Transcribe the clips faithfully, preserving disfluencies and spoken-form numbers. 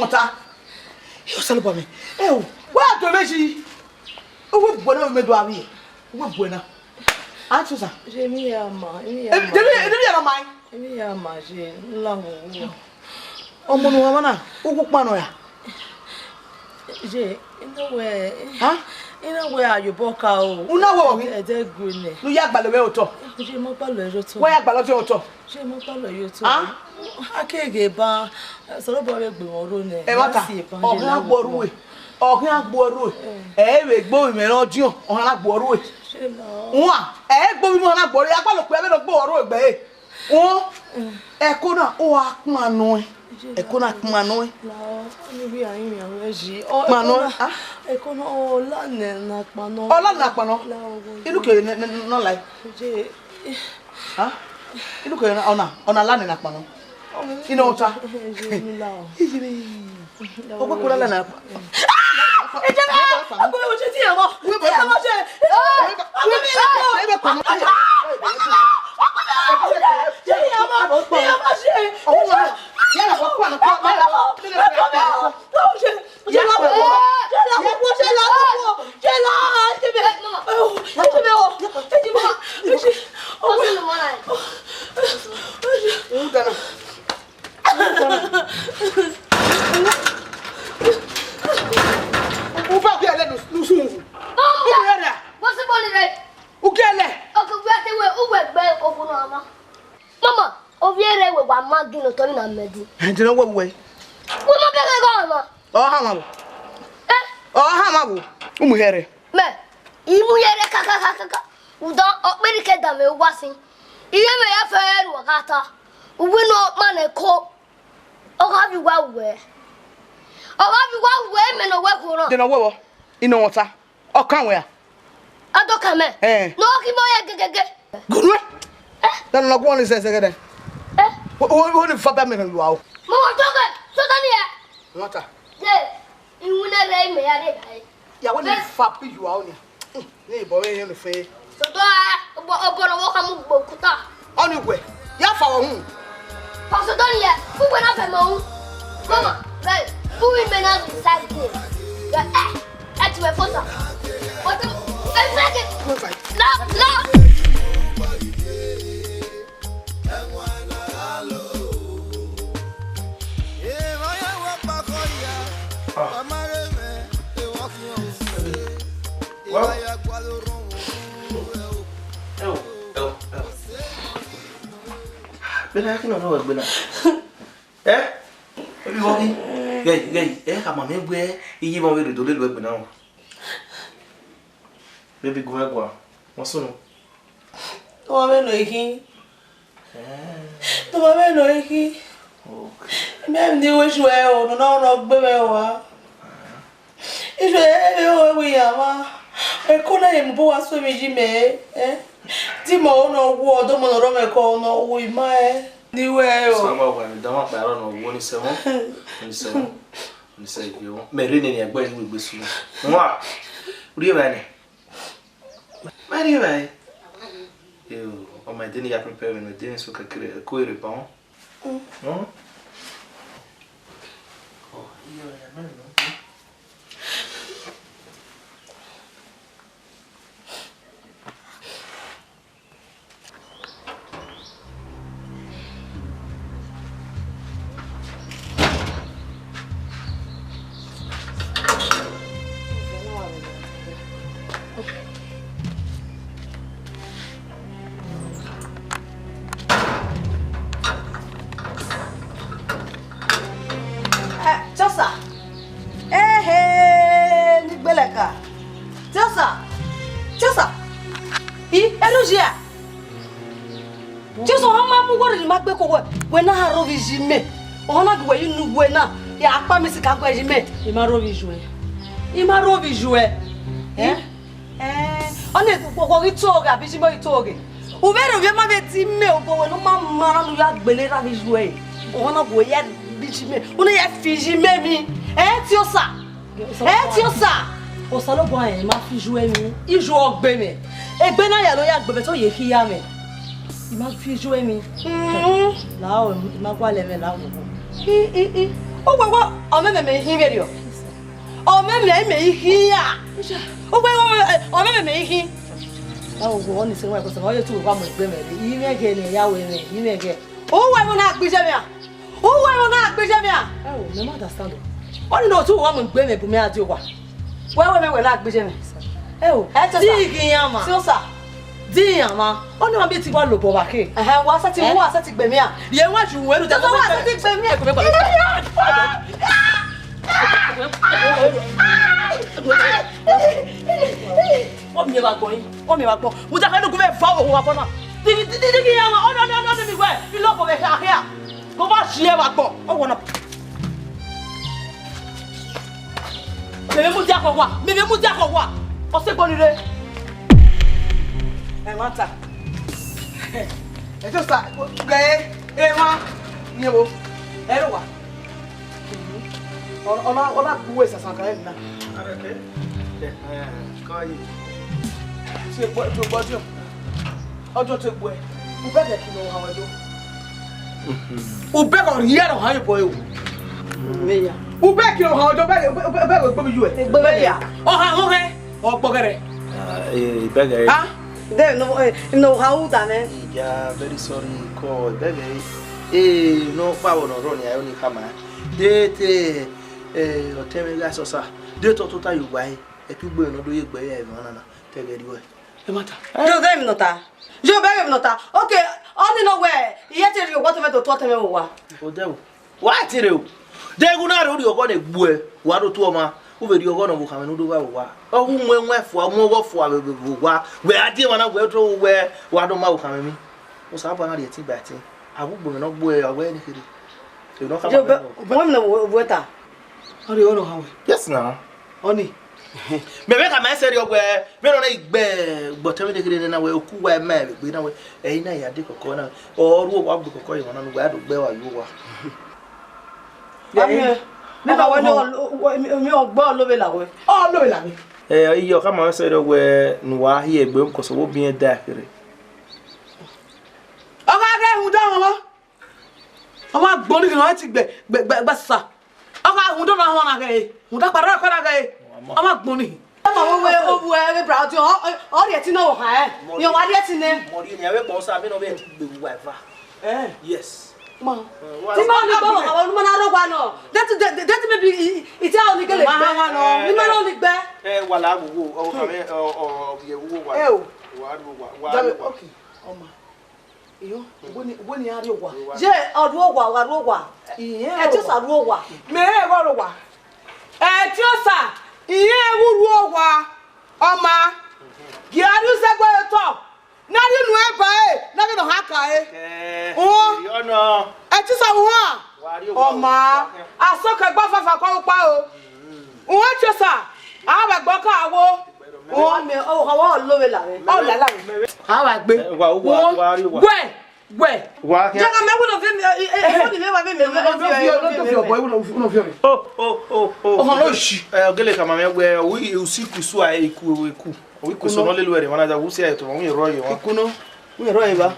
Ọta. Ẹ Osanobua mwẹ. Ẹ o, wa do emwi yi. Uwu ebuẹ na mẹ do avbiẹ. Uwu ebuẹ na. A tọ sa. Ṣe emwi ya ma, emwi ya ma. Emwi ya ma. Emwi ya ma je, n la wo wo. Ọmọ ne u mwẹ na, u gu kpannọ ya. Je, I na wẹ, ha? I na wẹ ayobọ ka o. U na wẹ ọghe? Ẹdẹ gue nẹ. Ne u ya gbalọ vbe otọ. Je, ma gbalọ ye otọ. Wa ya gbalọ ye otọ. Je, ma gbalọ ye otọ. Ha? A keghi ba, Osanobua vbe gbe mwẹ oro nẹ. Ẹmwata, ọghe a gbe ọrue. Ọghe a gbe ọrue. Ẹ vbe gbe ovbi mwẹ ne ọ diọn, ọghe a gbe ọrue. Je, na. Wan, ẹ gbe ovbi mwẹ ọghe a gbe ọrue. A gbalọ okpia vbe ne ọ gbe ọrue gbe ẹre. Wọn, ẹko na, ọ gha kpannọ ẹn. Ẹko na kpannọ ẹn. Kpannọ ẹn, ah? Ẹko na, ọ la nẹ na kpannọ. Ọ la nẹ na kpannọ? Inu ke ne, ne, ne, nọ lae. Ah? Inu ke ọna, ọna la nẹ na kpannọ? Inu ọta? Iyiri. Ọkpẹkpẹ la nẹ na kpannọ. Ẹ jẹ́ bẹ́ẹ̀, ọkùnrin ò ṣe tí ẹ mọ̀. Ẹ mọ̀ ṣe. Ọkùnrin mi lọ́wọ́. Uba ugie ẹlẹ ne usun. Ugie ẹlẹ. Ugie ẹlẹ. Oke, ugie ẹlẹ. Uwẹ gbe okhuo na ma. Mama, ovbi ẹre wẹ wa ma gin otọ ni na mẹ di. Ẹ, de ne ọ wẹ uwẹ? Wẹ ma bẹghe gọ ma. Ọ ha ma wo. Eh? Ọ ha ma wo. Umu hẹrẹ. Mẹ, I mu yẹrẹ kakakakaka. Udan ọkpẹri ke danmwẹ uwa sin. Iye mẹ ya fẹ ru ọgha ta. Uwẹ ne ọ kpannẹ ko. Ọ gha vbe uwa wẹ. Ọ gha vbe uwa wẹ, mẹ ne ọ wẹ khuo na. De ne ọ wẹ vbọ? I nọ mwẹ ọta. Ọ kan wẹ a? A do kan mẹ. Eh. Ne ọ ghi mọ ya gegege. Gunu ẹ. Eh? Danu na guan ni zẹzẹ gẹdẹ. Eh? Wo, wo, wo ni fa ba mẹ kan yua o. Mo wa tọgẹ, so ta ni ya. Nwata. Ye, iwinna rẹ mẹ ya re ba e. Ya wo ni fa bi yua o ni. Ni bọ vbe yẹn fe. Sọdọ ẹ, ọbọ, ọbọ rẹ ọvbokhan mu gbe okuta. Ọni wẹ, ya fa wẹ hun. Pastor Donny ẹ, uwẹ na fẹ mẹ hu. Mama, bẹ, uwẹ mẹ na decide. Ẹ, ẹ, ẹ ti wẹ fọsa. Ọdọ, ẹ fẹ kẹ. Go fight. La, la. Ah. Well. Ẹ wo, ẹ wo, ẹ wo. Vbene a ya khin nọ, ọ wẹ gbe na. Ẹ? Ebi wọ ghi? Ghẹ, ghẹ, ẹ khama mwẹ wẹ iye mwa vbe rre do lele uwẹ gbe na. Baby, gu mwẹ gua. Wọ sunu. Ọ ma vbe nọ ikhin. Eh. Ọ ma vbe nọ ikhin. Okay. Mẹ ni wẹ iṣu ẹ o, nọ na nọ gbe mwẹ wa. Iṣu ẹ vbe ho ẹvbo iran mwa. Ẹko na ye mu bu wa so emwi yi mẹ, eh? Di mẹ ọ nọ wu ọdọ mọ ne ọ rọ mwẹ ẹko nọ wu ima, eh? Ni wẹ o. Sama wa ni dama pa ro nọ wu ni sẹmọ. Ni sẹmọ. Ni sẹ ye wọn. Mẹ rre nene ẹgbẹ ni wegbe sunu. Wa. Uri evba nẹ. Mẹ rri evbare. Yo, ọ ma deni ya prepare vbe ne deni so kekere ko ere pa wọn. Mm. Ọ, iye ọre ya mẹ nọ. Eh, Tiosa. Ehe, ni gbele ka. Tiosa. Tiosa. I, enu jia. Jesu, ọ ma mu uwẹ rre ne ima gbe ko wẹ, wẹ na rho vbe iye imẹ. Ọ na gu wẹ ye unu wẹ na, ya kpa mẹ si ka gu iye imẹ. I ma rho vbe iye uẹ. I ma rho vbe iye uẹ. Eh? Eh, ọ na wọ ghi to ghe, abi iye imẹ ghi to ghe. U vbe rhe ovbi ọma vbe di imẹ, obọ wẹ ne ọ ma ma na ne u ya gbele ra vbe iye uẹ. Ọ na gu wẹ ya vbe iye imẹ. U na ya fi iye imẹ emwi. Eh, Tiosa. Ẹ, Tiosa! Osanobua rẹn ma fi iye uẹ emwi, iye uẹ ọgbe mwẹ. Egbe na ya ne ọ ya gbe mwẹ te ọ ye khiya mwẹ. I ma fi iye uẹ emwi. Mm. Lao, I ma gualọ mwẹ lao. I, i, i. Uwẹ wẹ ọmẹmẹ mẹ i khin vberriọ? Ọmẹmẹ mẹ i khin ra? Uwẹ wẹ ọmẹmẹ mẹ i khin? Ọ ni sẹ wa, ọ ye te uwẹ wa mu egbe mwẹ rre, I mwẹ ẹghẹ ne I ya ru ẹmwẹ, I mwẹ ẹghẹ. Uwẹ wẹ na gbe iye mwẹ ra? Uwẹ wẹ na gbe iye mwẹ ra? Ẹo, mẹ ma understand o. Ọni ne ọ te uwẹ wa mu egbe mwẹ bu mẹ ra die owa. Wẹ wẹ mẹ wẹ na gbe iye mwẹ. Ẹo, ẹ te di osa. Ghi iran ma. Te osa. Di iran ma. Ọni ma bi ti wa lobọ vba khe. Ẹhẹn, wa sẹtin, wa sẹtin gbe mwẹ ra? Rhie wa ju wẹ ru. Te osa, wa sẹtin gbe mwẹ ra. Ọ miẹn vbe agbọn, ọ miẹn vbe agbọn. Mudia khẹ ne u gu mwẹ va owa fọ na. Digi, digi, digi, ya ma, ọ nọ, nọ, nọ, nọ, mi wẹ, I lọbọ vbe kha khia. Gu ọmwa si ẹe vbe agbọn, ọ wọ nọ. Mẹ vbe mudia khọ owa, mẹ vbe mudia khọ owa. Ọ sẹ egbe ni rre. Ẹmwata. Ẹ te osa, ghe, emwa, miẹn vbo, ẹ rre owa. Ọ, ọ na, ọ na gbe uwẹ sasan kan na. Arẹkẹ. Ẹhẹn, kọ yi. Te egbe, te egbe ọdiọn. Ọdiọn te egbe. Ubẹghe kilo ọha wẹ do. Ubẹghe ọ rhie ne ọ ha ye bọ ẹre o. Vbe ya. Ubẹghe kilo ọha wẹ do, ubẹghe, ubẹghe, ubẹghe egbe vbe yu ẹ. Egbe vbe ya. Ọ ha họn hẹ, ọ gbọghẹrẹ. Ah, eh, ibẹghe. Ah? De no, eh, no, how old am I? Yeah, very sorry, call ibẹghe. Eh, no, pa wo no run ya, oni kama. De te, eh, ọtẹn mwẹ gha sọsa. De to tota yo gba e. Ẹpigbo nọ do ye gbe ya emwa na na. Te ghe ri wẹ. Ẹ ma ta. Yo, de mi nọ ta. Yo, bẹghe mi nọ ta. Okay, ọni nọ wẹ, iye te rhie owa ọtẹn mwẹ do tu ọtẹn mwẹ vbe owa. Odẹ o. Wa te rre o. De gu na rre orhiọghọ ne gbuẹ, wa do tu ọmwa. U vbe rhiọghọ ne ọvbokhan mwẹ ne u do vba vbe owa. Ọ gu mu ẹwaẹn fua, mu ọghọ fua vbe, vbe, vbe owa. Wẹ a die emwa na, wẹ do wẹ, wa do ma ọvbokhan mwẹ emwi. Osanobua na rhie ẹtin ba ẹtin. A wu gbe mwẹ ne ọ gbuẹ, a wẹ ne kherhe. Emwi ne ọ khama mwẹ nọ. Bọ mwẹ ne ọ wẹ ta. Ọ rhie ọnọ ha wẹ. Yes na. Ọni. Mẹ vbe khama ẹsẹ rriọ wẹ, vbene ọ na gbe, gbe ọtẹn mwẹ dekherhe nẹ na wẹ, oku uwa ima ẹvbe egbe na wẹ, ẹre I na ya de kọkọ na, ọ ru owa gbe kọkọ ye emwa na ne uwa ya do gbe ẹre ye owa. Wa miẹn, ne ma wẹ ne ọ, ọ, ọ, ọ gbe ọ lo vbe la wẹ. Ọ lo vbe la mwẹ. Ẹ, iye ọ khama ẹsẹ rriọ wẹ ne uwa hiẹ egbe, because ọvbokhan da kherhe. Ọ gha ghe rhunmwuda ọmwa. Ọmwa gbọn ni ghe ne ọ ti gbe, gbe, gbe, gbe sa. Ọ gha rhunmwuda ọmwa na ghe, rhunmwuda kparara kparara ghe. Ọmwa gbọn ni. Ọmwa wẹ, wẹ, ọ wẹ, wẹ bra ọdiọn, ọ, ọ, ọ rhie ẹtin ne ọ ha ẹ. Rhie wa rhie ẹtin nẹ. Mọ rhie ni, avbe kpọ sa, avbe ne ọ vbe ẹtin gbe uwa eva. Eh. Yes. Ma. Eh, wa. Ti ma ni gbe ọmwa, ọmwa na rre owa nọ. That, that, that, that maybe i, i, i te a ni gele gbe. Ma ha wa nọ. Ni ma na ni gbe. Eh, wa la wowo, ọ, ọ, ọ, ọ, ye wowo wa. Eh, o. Wa rre owa, wa rre owa. Okay. Ọmwa. Iyo, wẹ ni, wẹ ni a rrie owa. Ye, ọ rrie owa, ọ gha rrie owa. Iye, ẹ te sa rrie owa. Mẹ rẹn vbe ọ rrie owa. Ẹ te sa, iye vbe u rrie owa. Ọmwa, gie a rrie uzẹgbe otọ. Ne a rrie unu ẹba ẹre, ne a ghe ne ọ ha ka ẹre. Ẹ, ọ. Ẹ te sa uhan. Wa rrie owa. Ọmwa, a sọ kẹ gba fafa kọ ukpa o. Uhan te sa, a vbe gbe ọka wo. Uhan mẹ, ọ, ọ, ọ lo vbe la mwẹ. Ọ la la mwẹ. A vbe gbe. Ẹ, wa, wa, wa rrie owa. Wẹ, wẹ. Wa khian. Jẹ ka mẹ wẹ no vi mi, e, e, e, ni mẹ wa vi mi, e, e, e, e, e, e, e, e, e. O, o, o, o. Ọhọn, no shi. Ẹ, ọ gele khama mwẹ wẹ, u, u si ku isu a, iku, iku. U ku isu nọ lele wẹ rre, wa na da, u si a eto, u ye rrọọ ye wa. Iku nọ, u ye rrọọ ye wa.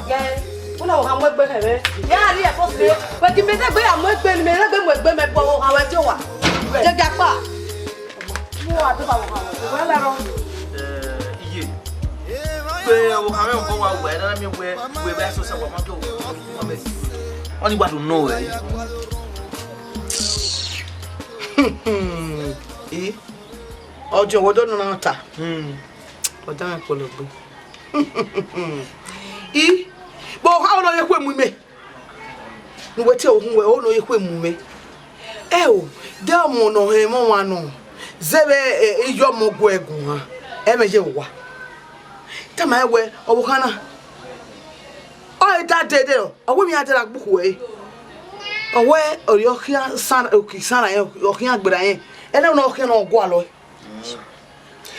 Yẹ, u na ha mu egbe hẹ mwẹ. Ya rrie ẹfọ sẹ. Wẹ gi mẹ dẹgbe ya mu egbe, ne mẹ dẹgbe mu egbe mẹ, bọ ha wẹ die owa. Jẹ gia kpa. Mu a do ba ha wẹ. Wẹ la rọ. Eh, iye. Pe o ha mwẹ ọkọ wa wẹ, na mi wẹ, wẹ bẹ so sa wa ma do. Ọni wa do nọ wẹ. I, ọdiọn wẹ do nọ na ta. Hmm. Ọ da mwẹ kpọlọ gbe. I, bọ ha wẹ ne ọ ye khuemu mẹ. Ne uwẹ tie uhunmwu wẹ, ọ ne ọ ye khuemu mwẹ. Ẹ o, de ọmọ ne ọ hẹ mwẹ ọmwa nọ, zẹ vbe, e, iyọmọ gu ẹre guan, ẹ mwẹ ye owa. Tama ẹn wẹ, ọvbokhan na, ọ re da dede, ọ wẹ emwi iran dede gbe ukhu ẹre. Ọ wẹ, ọ rhie ọ khian isan, oki isan ra rẹn, ọ khian gberra rẹn. Ẹnẹ ne ọ khian ne ọ gualọ ẹe.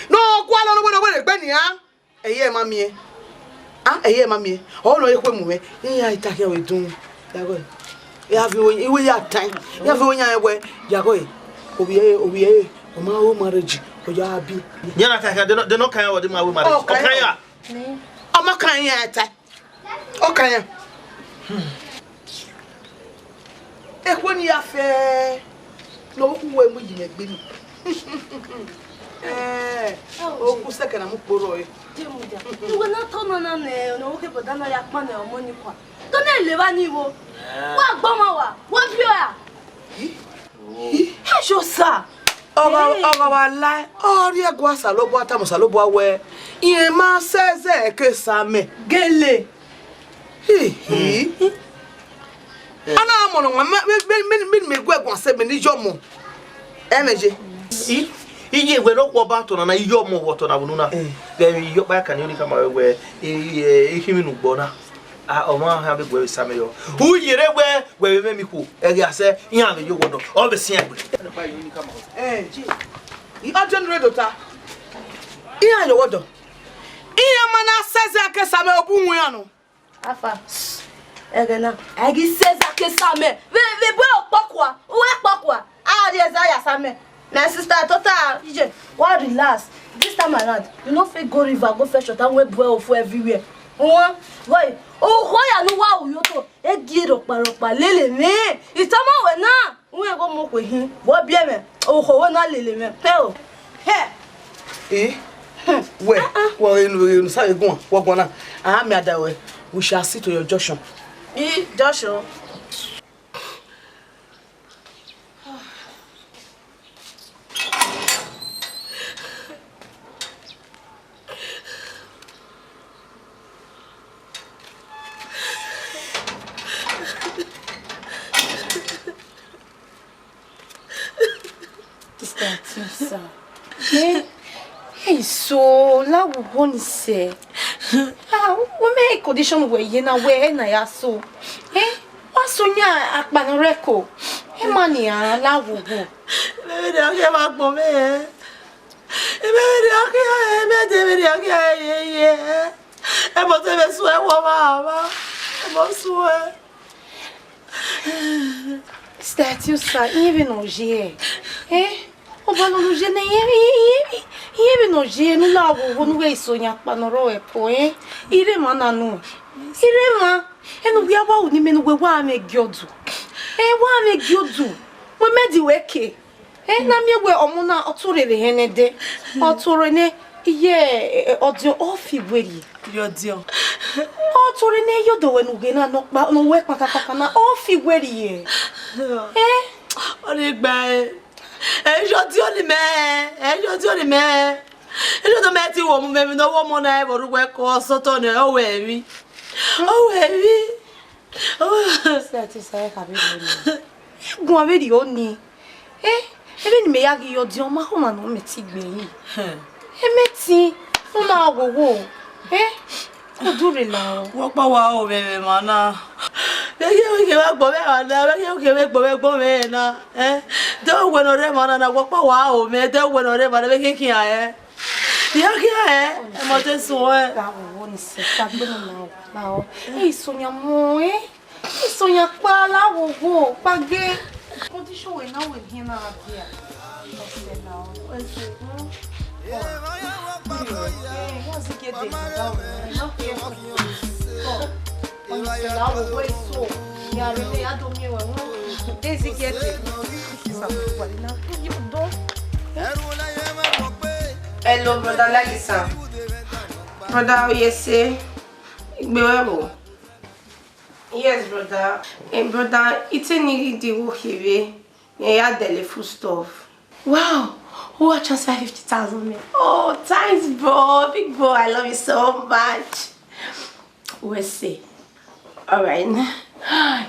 Ne ọ gualọ ne ọ wẹ ne ọ wẹ ne egbe nian. Ẹyẹ ma miẹn. A, ẹyẹ ma miẹn. Ọ ne ọ ye khuemu mwẹ. Iran i ta khian vbe dun. Ya gọ. Ya vbe iwe ya tan. Ya vbe iwe yan wẹ. Ya gọ. Ovbi ẹre, ovbi ẹre, ọ ma ho marriage. Ọ ya bi. Iran na ta khian, de nọ, de nọ kan ya, ọ de ma wẹ marriage. Ọ kan ya. Ọ kan ya. Ọ ma kan ya ta. Ọ kan ya. Ekhue ne I ya fẹ ne ọ khu wẹ mu yi mwẹ gbe ni. Eh, ọ khu sẹkẹ na mu kporọ ẹre. Demudia, iwẹ na tọ nọ na nẹ, ne ọ ke brother na ya kpannẹ ọmọ ni kua. Tọ nẹ levba ni vbo. Wa gbọmọ wa, wa biẹ ra. Ẹ sọ sa. Ọ gha, ọ gha wa lae, ọ rhie ẹguae Osanobua, tama Osanobua wẹẹ, irẹn ma sẹ ẹzẹ ke sa amẹ. Gele. Hi, hi. A na mọ nọ wan, me, me, me, me, me gu ẹguae sẹ mẹ ne I yọ ọmọ. Ẹ mẹ ye. I, iye wẹ ne ọ khuọba otọ na na, I yọ ọmọ vbe otọ na vbe unu na. Eh. Vbe I yọ ọkpa ya kan ne I kama wẹ, wẹ, e, e, e khin vbe ne ugbọ na. A, ọ ma han vbe gu ẹre sa amẹ yọ. U yerre wẹ, wẹ vbe mwẹ emwi khuo, ẹghẹ a sẹ, iran vbe ye owọdọ, ọ vbe siẹn egbe. Eh, ọ diọn ne u rre do ta. Iran ye owọdọ. Iran ma na sẹ ẹzẹ ke sa amẹ, ọ bu winna nọ. Afa, ẹghẹ na, a ghi sẹ ẹzẹ ke sa amẹ. Vbe, vbe bu ẹre kpọkua, uwẹ kpọkua, a rhie ẹzẹ ya sa amẹ. My sister, tota, iye, wa relax. This time around, you no fit go river, go fetch water, we bu ẹre ofu everywhere. Wọn, wẹ, okhuo ya ne uwa ru ye otọ, e gie rhọkpa rhọkpa lele mwẹ. I tama wẹ na. Uwẹ gho mu okhuo hin, vbe ọ biẹ mwẹ, okhuo wẹ na lele mwẹ. Hẹ o. Hẹ. Eh? Hmm. Wẹ, ah, ah, wẹ enu, enu sa vbe guan, wẹ guan na. A miẹn ada ruẹ, we shall see to your junction. I junction. Sister Atiosa. Eh? Hey, so, la wo wo ni sẹ. Ah, wo me condition wẹ ye na, wẹ na ya so. Eh? Wa so yan akpa nọ rẹ ko. E ma ni a la wo wo. Mẹ vbe rhie ọghe ma gbọn mwẹ. Mẹ vbe rhie ọghe, mẹ de vbe rhie ọghe ye ye. Ẹ mọ te vbe suẹ wọ vba vba. Ẹ mọ suẹ. Sister Atiosa, irẹn vbene ọ ye, eh? Ọba ne ọ ye ne irẹn, irẹn, irẹn vbene ọ ye ne u na wo wo ne u ghẹ so yan akpa ne ọ rrọọ ẹko, eh? Irẹn emwa na nu, irẹn emwa, ẹ ne u wia wa ru ne imẹ ne uwẹ wa mwẹ gie ọdu, eh, wa mwẹ gie ọdu, wẹ mẹ di wẹ ke. Eh, na miẹn wẹ ọmọ na, ọ toro vbe hẹn nẹ dẹ. Ọ toro nẹ, iye, eh, ọdiọn, ọ fi werriẹ. Iye ọdiọn. Ọ toro nẹ, iye ọdọ wẹ ne u ghe na, nọkpa, ne uwẹ kpakakpaka na, ọ fi werriẹ. Eh? Ọ ni gba ẹ. Ẹ yọ ọdiọn ni mẹ, ẹ yọ ọdiọn ni mẹ. Ẹ yọ ọdọ mẹ ti wọ mu mẹ, mi ne ọ wọ ọmọ na, ẹ vbe rre uwẹ ko, ọ sọtọ nẹ, ọ wẹ emwi. Ọ wẹ emwi. Sẹ te sa ẹ kha vbe rre nẹ. Ẹ guan vbe rrie ọni. Eh, ebe ne mẹ ya ghi ye ọdiọn, ma khoma ne ọ mẹ ti gbe yi. Hmm. Ẹ mẹ ti, u na wo wo. Eh, u du rre la o. Wẹ ọkpa wa ho mwẹ vbe emwa na. Vbe ghe, vbe ghe wa gbọ mwẹ emwa na, vbe ghe, vbe ghe wa gbọ mwẹ, gbọ mwẹ na. Eh, de wẹ ne ọ rre emwa na na, wẹ ọkpa wa ho mwẹ, de wẹ ne ọ rre emwa na, vbe ghe khian, eh. Iye khian, eh, ẹ mọ te suẹn. La wo wo ni sẹ, ta gbe ne na o, la o. Eh, isonia mu, eh. Isonia kpa la wo wo, kpa ghe. Condition wẹ na wẹ hin na dia. Ọsẹ na o, ẹsẹ, hmm. Oh. Eh, what's it get there? That one, eh, not here for you. Oh. Ọsẹ la wo wo iso. Ya re ne ya do mi ẹwẹ, hmm. Daisy get there. Isonia kpa la wo wo. Hello, brother Lalisa. Brother Oyese, igbe wẹ wo? Yes, brother. Eh, brother, I te ni ghi di wo kherhe, eh, ya dẹlẹ foodstuff. Wow! Who a transfer fifty thousand me? Oh, thanks, bro. Big bro, I love you so much. We'll see. All right.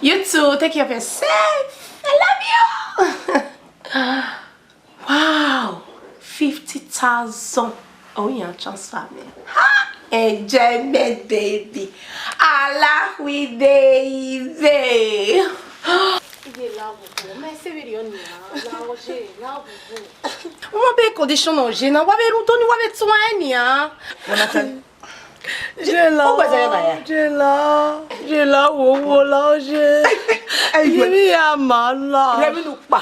You too. Take care of yourself. I love you. Wow, fifty thousand. Oh, yeah, transfer me. Ha! Enjoyment, baby. Alawide ive. Iye la wo wo. Me se video ni a. La wo je, la wo wo. Wa be condition ọ ye na, wa be ru do ni, wa be tun a ni a. Jonathan. Jela. Ó gbẹdẹ yaba ya. Jela. Jela wo wo la ọ ye. Ẹ, ẹ, iye mi ya ma la. Rẹ mi nu pa.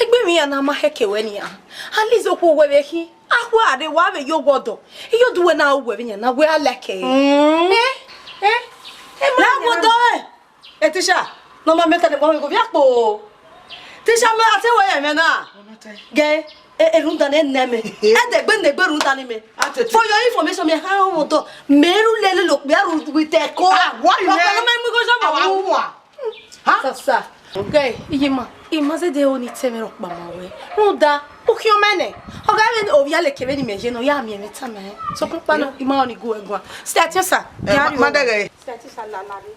Egbe emwi iran na ma khẹke ruẹ nian. At least okhuo wẹ vbe khin. Akhuẹ a rre, wa vbe ye owa ọdọ. Iye odẹ uwẹ na ru wẹ vbe yan na, wẹ a like ẹre. Mm. Eh? Eh? Ẹ ma na yan odọ na. Ẹre. Eh, teacher, ne ọ ma miẹn otọ ne wa vbe gho vbe akpo. Teacher, mẹ a te wẹ ya mwẹ na. Gẹ, e, e rhunmwuda ne nẹ mẹ. Ẹdẹ egbe ne egbe rhunmwuda ne mẹ. A te te. For your information, mẹ kha rọnmwẹ odọ. Mẹ ru lele lo kpia ru with ẹko. Ah, why you? Ọkpẹlọmọ mu igho zọmọ. Awa wu a. Ha? Sasa. Okay, iye ma, ima zẹdẹ ho ni tẹ mwẹ rhọkpa ma wẹ. Rhunmwuda, u khian mẹ nẹ. Ọ gha vbe ovbi aleke vbene imẹ ye nọ, ọ ya miẹn mwẹ tama ẹn. Sokpan kpa nọ, ima ọni gu ẹguan. Sister Atiosa, eh, ma, ma dẹghẹ. Sister Atiosa, la, la re.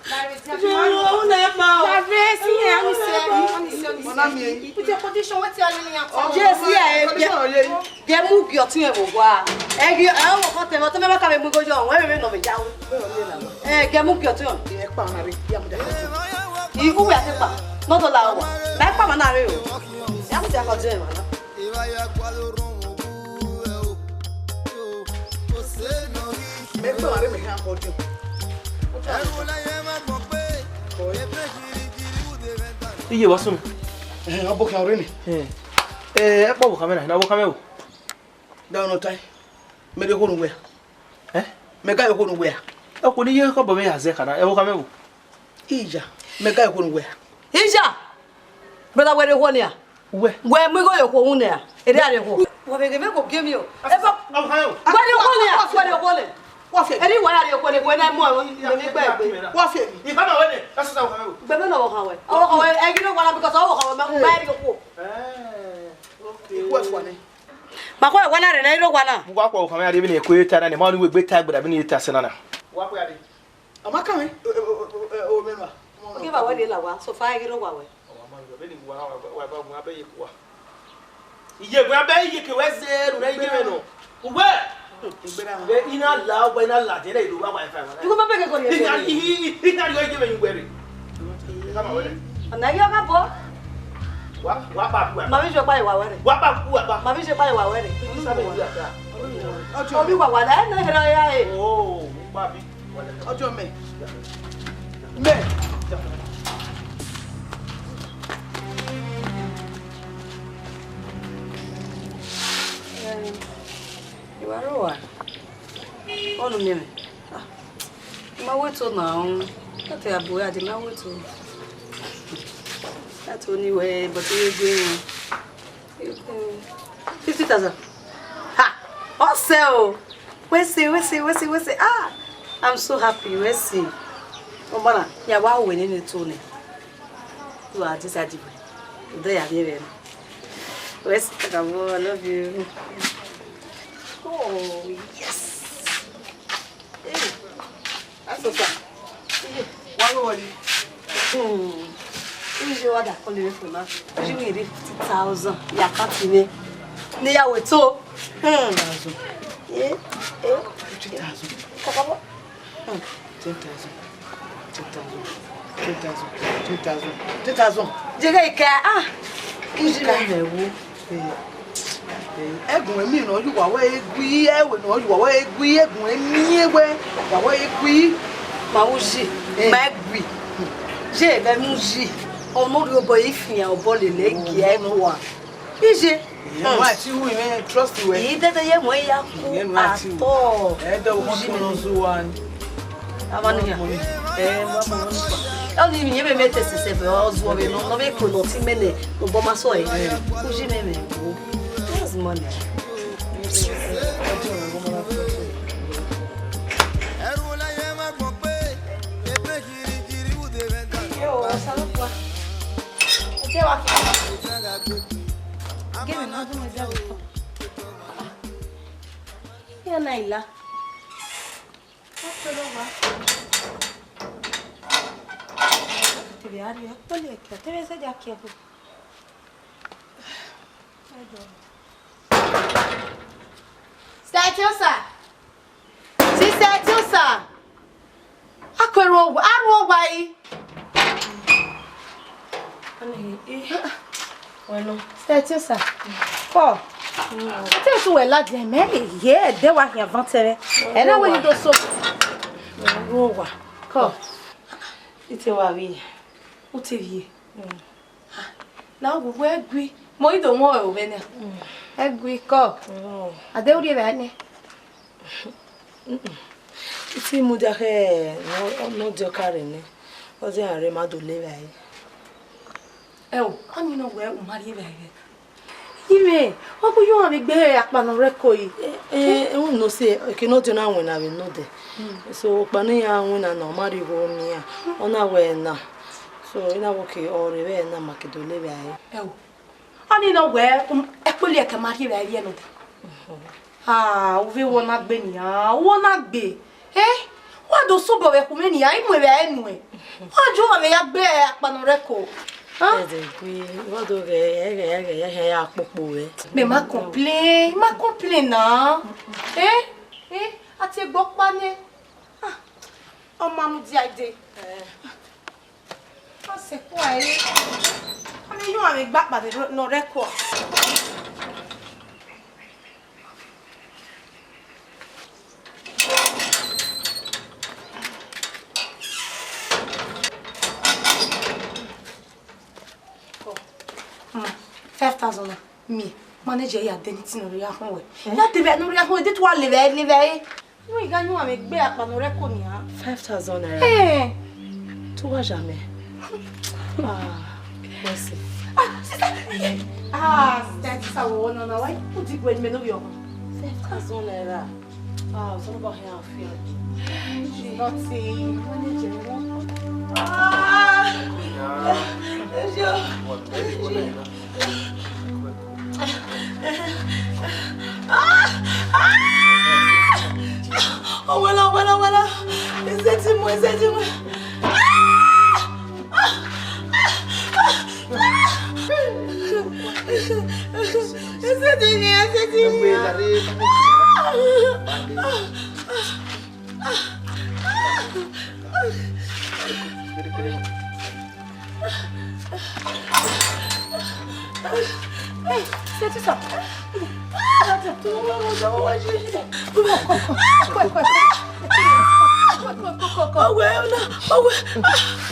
La re, dia. Yo, u na ma o. La re, si ẹn, ọni si ẹn, ọni si ẹn, ọni si ẹn. With your condition, wetin ọni yan tọ? Yes, yeah, eh, condition, yeah. Gẹ mu gie ọtẹn vbe owa. Ẹ gie, ẹ, ọmọ kan tẹ, ọtẹn mẹ ma ka vbe mu igho yọ, wẹ vbe nọ vbe ya. Ẹ, gẹ mu gie ọtẹn. Ẹ kpa ọna rre, ya mu da. I, u wẹ a te kpa, nọ dọ la owa. Ma kpa ma na rre o. Ya mu da kọ dẹ ma na. Mẹ kpa ọna rre, mẹ ha kọ dẹ. Iye wa sunu. Ẹ, ọbọ kan rre ni. Ẹ, ẹ kpa ọvbokhan mwẹ na, na ọvbokhan mwẹ o. Da ọnọ tae, mẹ rhie okhuo ne uwẹ a. Eh? Mẹ ga rhie okhuo ne uwẹ a. Okhuo ne I ye khọbọ mwẹ ya zẹ khana, ẹ wo kha mwẹ wo. Iya, mẹ ga rhie okhuo ne uwẹ a. Iya! Brother, wẹ rhie okhuo nia? Uwẹ. Wẹ mu igho ye okhuo uhunmwu nia? Ere a rhie okhuo. Wa vbe ghe mwẹ ghe ogie mwẹ o. Eva. Wẹ rhie okhuo nia, wẹ rhie okhuo nia. Wa fi ẹre. Ere I wa ya rhie okhuo nia, wẹ na mu ẹmwẹ ne I gbe egbe. Wa fi ẹre. Ibaba wẹ nẹ, that's what I want. Gbe mwẹ ne ọvbokhan wẹ. Ọvbokhan wẹ, ẹ ghi rre owa na because ọvbokhan wẹ ma, ma rhie okhuo. Eh, okay. Ikhuo ẹfua nẹ. Ma khuẹ wa na rre ne I rre owa na. Mu wa khuẹ ọvbokhan mwẹ a rrie vbene I ku ta na, ne ma ọni wegbe ta gberra vbene I ta sẹ na na. Wa khuẹ a rrie. Ọ ma kan mwẹ, o, o, o, o, o, mẹ nua. Ogie vba wẹ rrie la owa, so far I ghi rre owa wẹ. Ọ wa ma rrie, vbene I wa, wa, wa, wa, wa, abẹ ye ku wa. Iye wẹ abẹ ye ke wẹ zẹ ru na iye mẹ nọ. Uwẹ. Vbe I na la, uwẹ I na la, de na I do wa wa fa wa. Igo ma bẹghe gọrọ ye. I na, I, I, I, I na rhie iye mẹ yin uwẹ rre. Ẹ ka ma wẹ rre. Ọna ghi ọ gha bọ. Wa, wa ba ku wa. Ma vbe je ọkpa ye wa wẹ rre. Wa ba ku wa ba. Ma vbe je ọkpa ye wa wẹ rre. Sa vbe ku wa ba. Ọjọ. Omi wa wa la, ẹ na here ya e. Oh, ba bi. Ọjọ mẹ. Mẹ. Ẹ, I wa rre owa. Ọnọ miẹn mwẹ. Ah, I ma wẹ to na o. That a boy, I did not wait to. That only way, but you going. Fifty thousand. Ha! Ọ sẹ o. Wẹ sẹ, wẹ sẹ, wẹ sẹ, wẹ sẹ. Ah! I'm so happy. Wẹ sẹ. Ọmọ na, ya wa wẹ nene to nẹ. You are this adibo. Ude ya vbe rẹ. Wẹ sẹ, I love you. Oh, yes. Hey. Asọsa. Wa ghe wọlé. Hmm. Uyi wa da kọlẹ vbe funa. Uyi mi rhie fifty thousand. Ya ka ti nẹ. Ne ya wẹ to. Hmm. Eh, eh. Fifty thousand. Kakabo. Hmm. Ten thousand. Ten thousand. Ten thousand. Ten thousand. Ten thousand. Jẹgẹ ika, ah. Uyi mi mẹ wo. Eh, eh, ẹgùn ẹmí nọ ye uwa wẹ gui, ẹwẹ nọ ye uwa wẹ gui, ẹgùn ẹmí ẹwẹ, uwa wẹ gui. Ma uyi, eh, ma gui. Ye vbe mu uyi. Ọmọ rhie obọ ye fian obọ lele gie ẹguan. Iye. Wa ti hu imẹ trust wẹ. Ii dede ye mu ya ku atọ. Ẹ dẹ wo mọ tọn nọ zu wa ni. Amaniya. Eh, wa mọ. Ọ ni mi yẹn mẹ mẹ tẹsi sẹ vbe ọ zuọ vbe nọ, nọ vbe ko nọ ti mẹ nẹ, obọ ma sọ ẹ. Uyi mẹ mẹ wo. Where's money? Yo, Osalukua. Ẹ jẹ́ wa fi. Gẹ́gẹ́ bí wọ́n tún mọ ẹgbẹ́ àwùjọ. Yẹn náà ìlà. Tebe a rrie ẹkpo liẹkiẹ, tebe zẹdẹ a kiẹ kpo. Sister Etiosa! Sister Etiosa! A Kuẹrhu owa, a rhu owa i. Wẹ nọ. Sẹtin sa. Kọ. Te esu wẹ ladian, mẹ ye ẹdẹ wa khian van tẹrẹ. Ẹ na wẹ ni do so. Wẹ rhu owa. Kọ. I te wa vbiẹ. U te vbiẹ. Na wu wẹ gui. Mo i do wọn ẹre ovbẹ nẹ. Ẹ gui kọ. Ade u rhie vbe nẹ. I te mudia khẹ ne ọ, ne ọ diọka rre nẹ, ọ zẹ iran rre ma do le evbare. Ẹ o, a miẹn nọ wẹ u ma rhie evbare. Ivbe, ọ gu yọ vbe gbe akpa ne ọ rre ẹko yi. Ẹ, ẹ, ẹmwẹ ne ọ si, eke ne ọ diọ na winna vbe nodẹ. So, ọkpa ne iran winna na, ọ ma rhie igho ne iran, ọ na wẹ na. So, I na wẹ ke ọ rre vbe na ma ke do le evbare. Ẹ o, a miẹn nọ wẹ, um, ẹkpẹli ẹkẹ ma rhie evbare vbiẹ nodẹ. Ah, u vbe wọ na gbe nian, wọ na gbe. Eh? Wa do sobọ vbe ẹkhun mwẹ nian, I mu evbare nuẹn. Wa jọ vbe ya gbe akpa ne ọ rre ẹko. Ah? Ẹdẹ gui, wa do ghẹ, ghẹ, ghẹ, ghẹ, ghẹ ya kpokpo vbe. Mẹ ma complain, ma complain na. Eh? Eh? A te gbe ọkpa nẹ. Ah, ọ ma mudia dee. Ọ sẹ kua ẹre. Ọ ne yọ vbe gbe akpa ne ọ rre ẹko. Five thousand na, mi manage ya de anything ne ọ rhie ya khọn wẹ. Ya de vbe ne ọ rhie ya khọn wẹ, de tu wa le vbe, le vbe. Wẹ I gha yunmwu mwẹ gbe akpa ne ọ rre ẹko nian. Five thousand naira. Eh. Tu wa zẹ mẹ. Ah, mercy. Ah, sister. Ah, sister, sister, wo no na, why? U di gbe mẹ ne ovbi ọmọ. Five thousand naira. Ah, Osanobua hia fi. She's nothing. Manage it. Ah. Ọwẹla, ọwẹla, ọwẹla. Ẹsẹ ti mu, ẹsẹ ti mu. Ẹsẹ ti mu, ẹsẹ ti mu. Ọwẹ ọna, ọwẹ.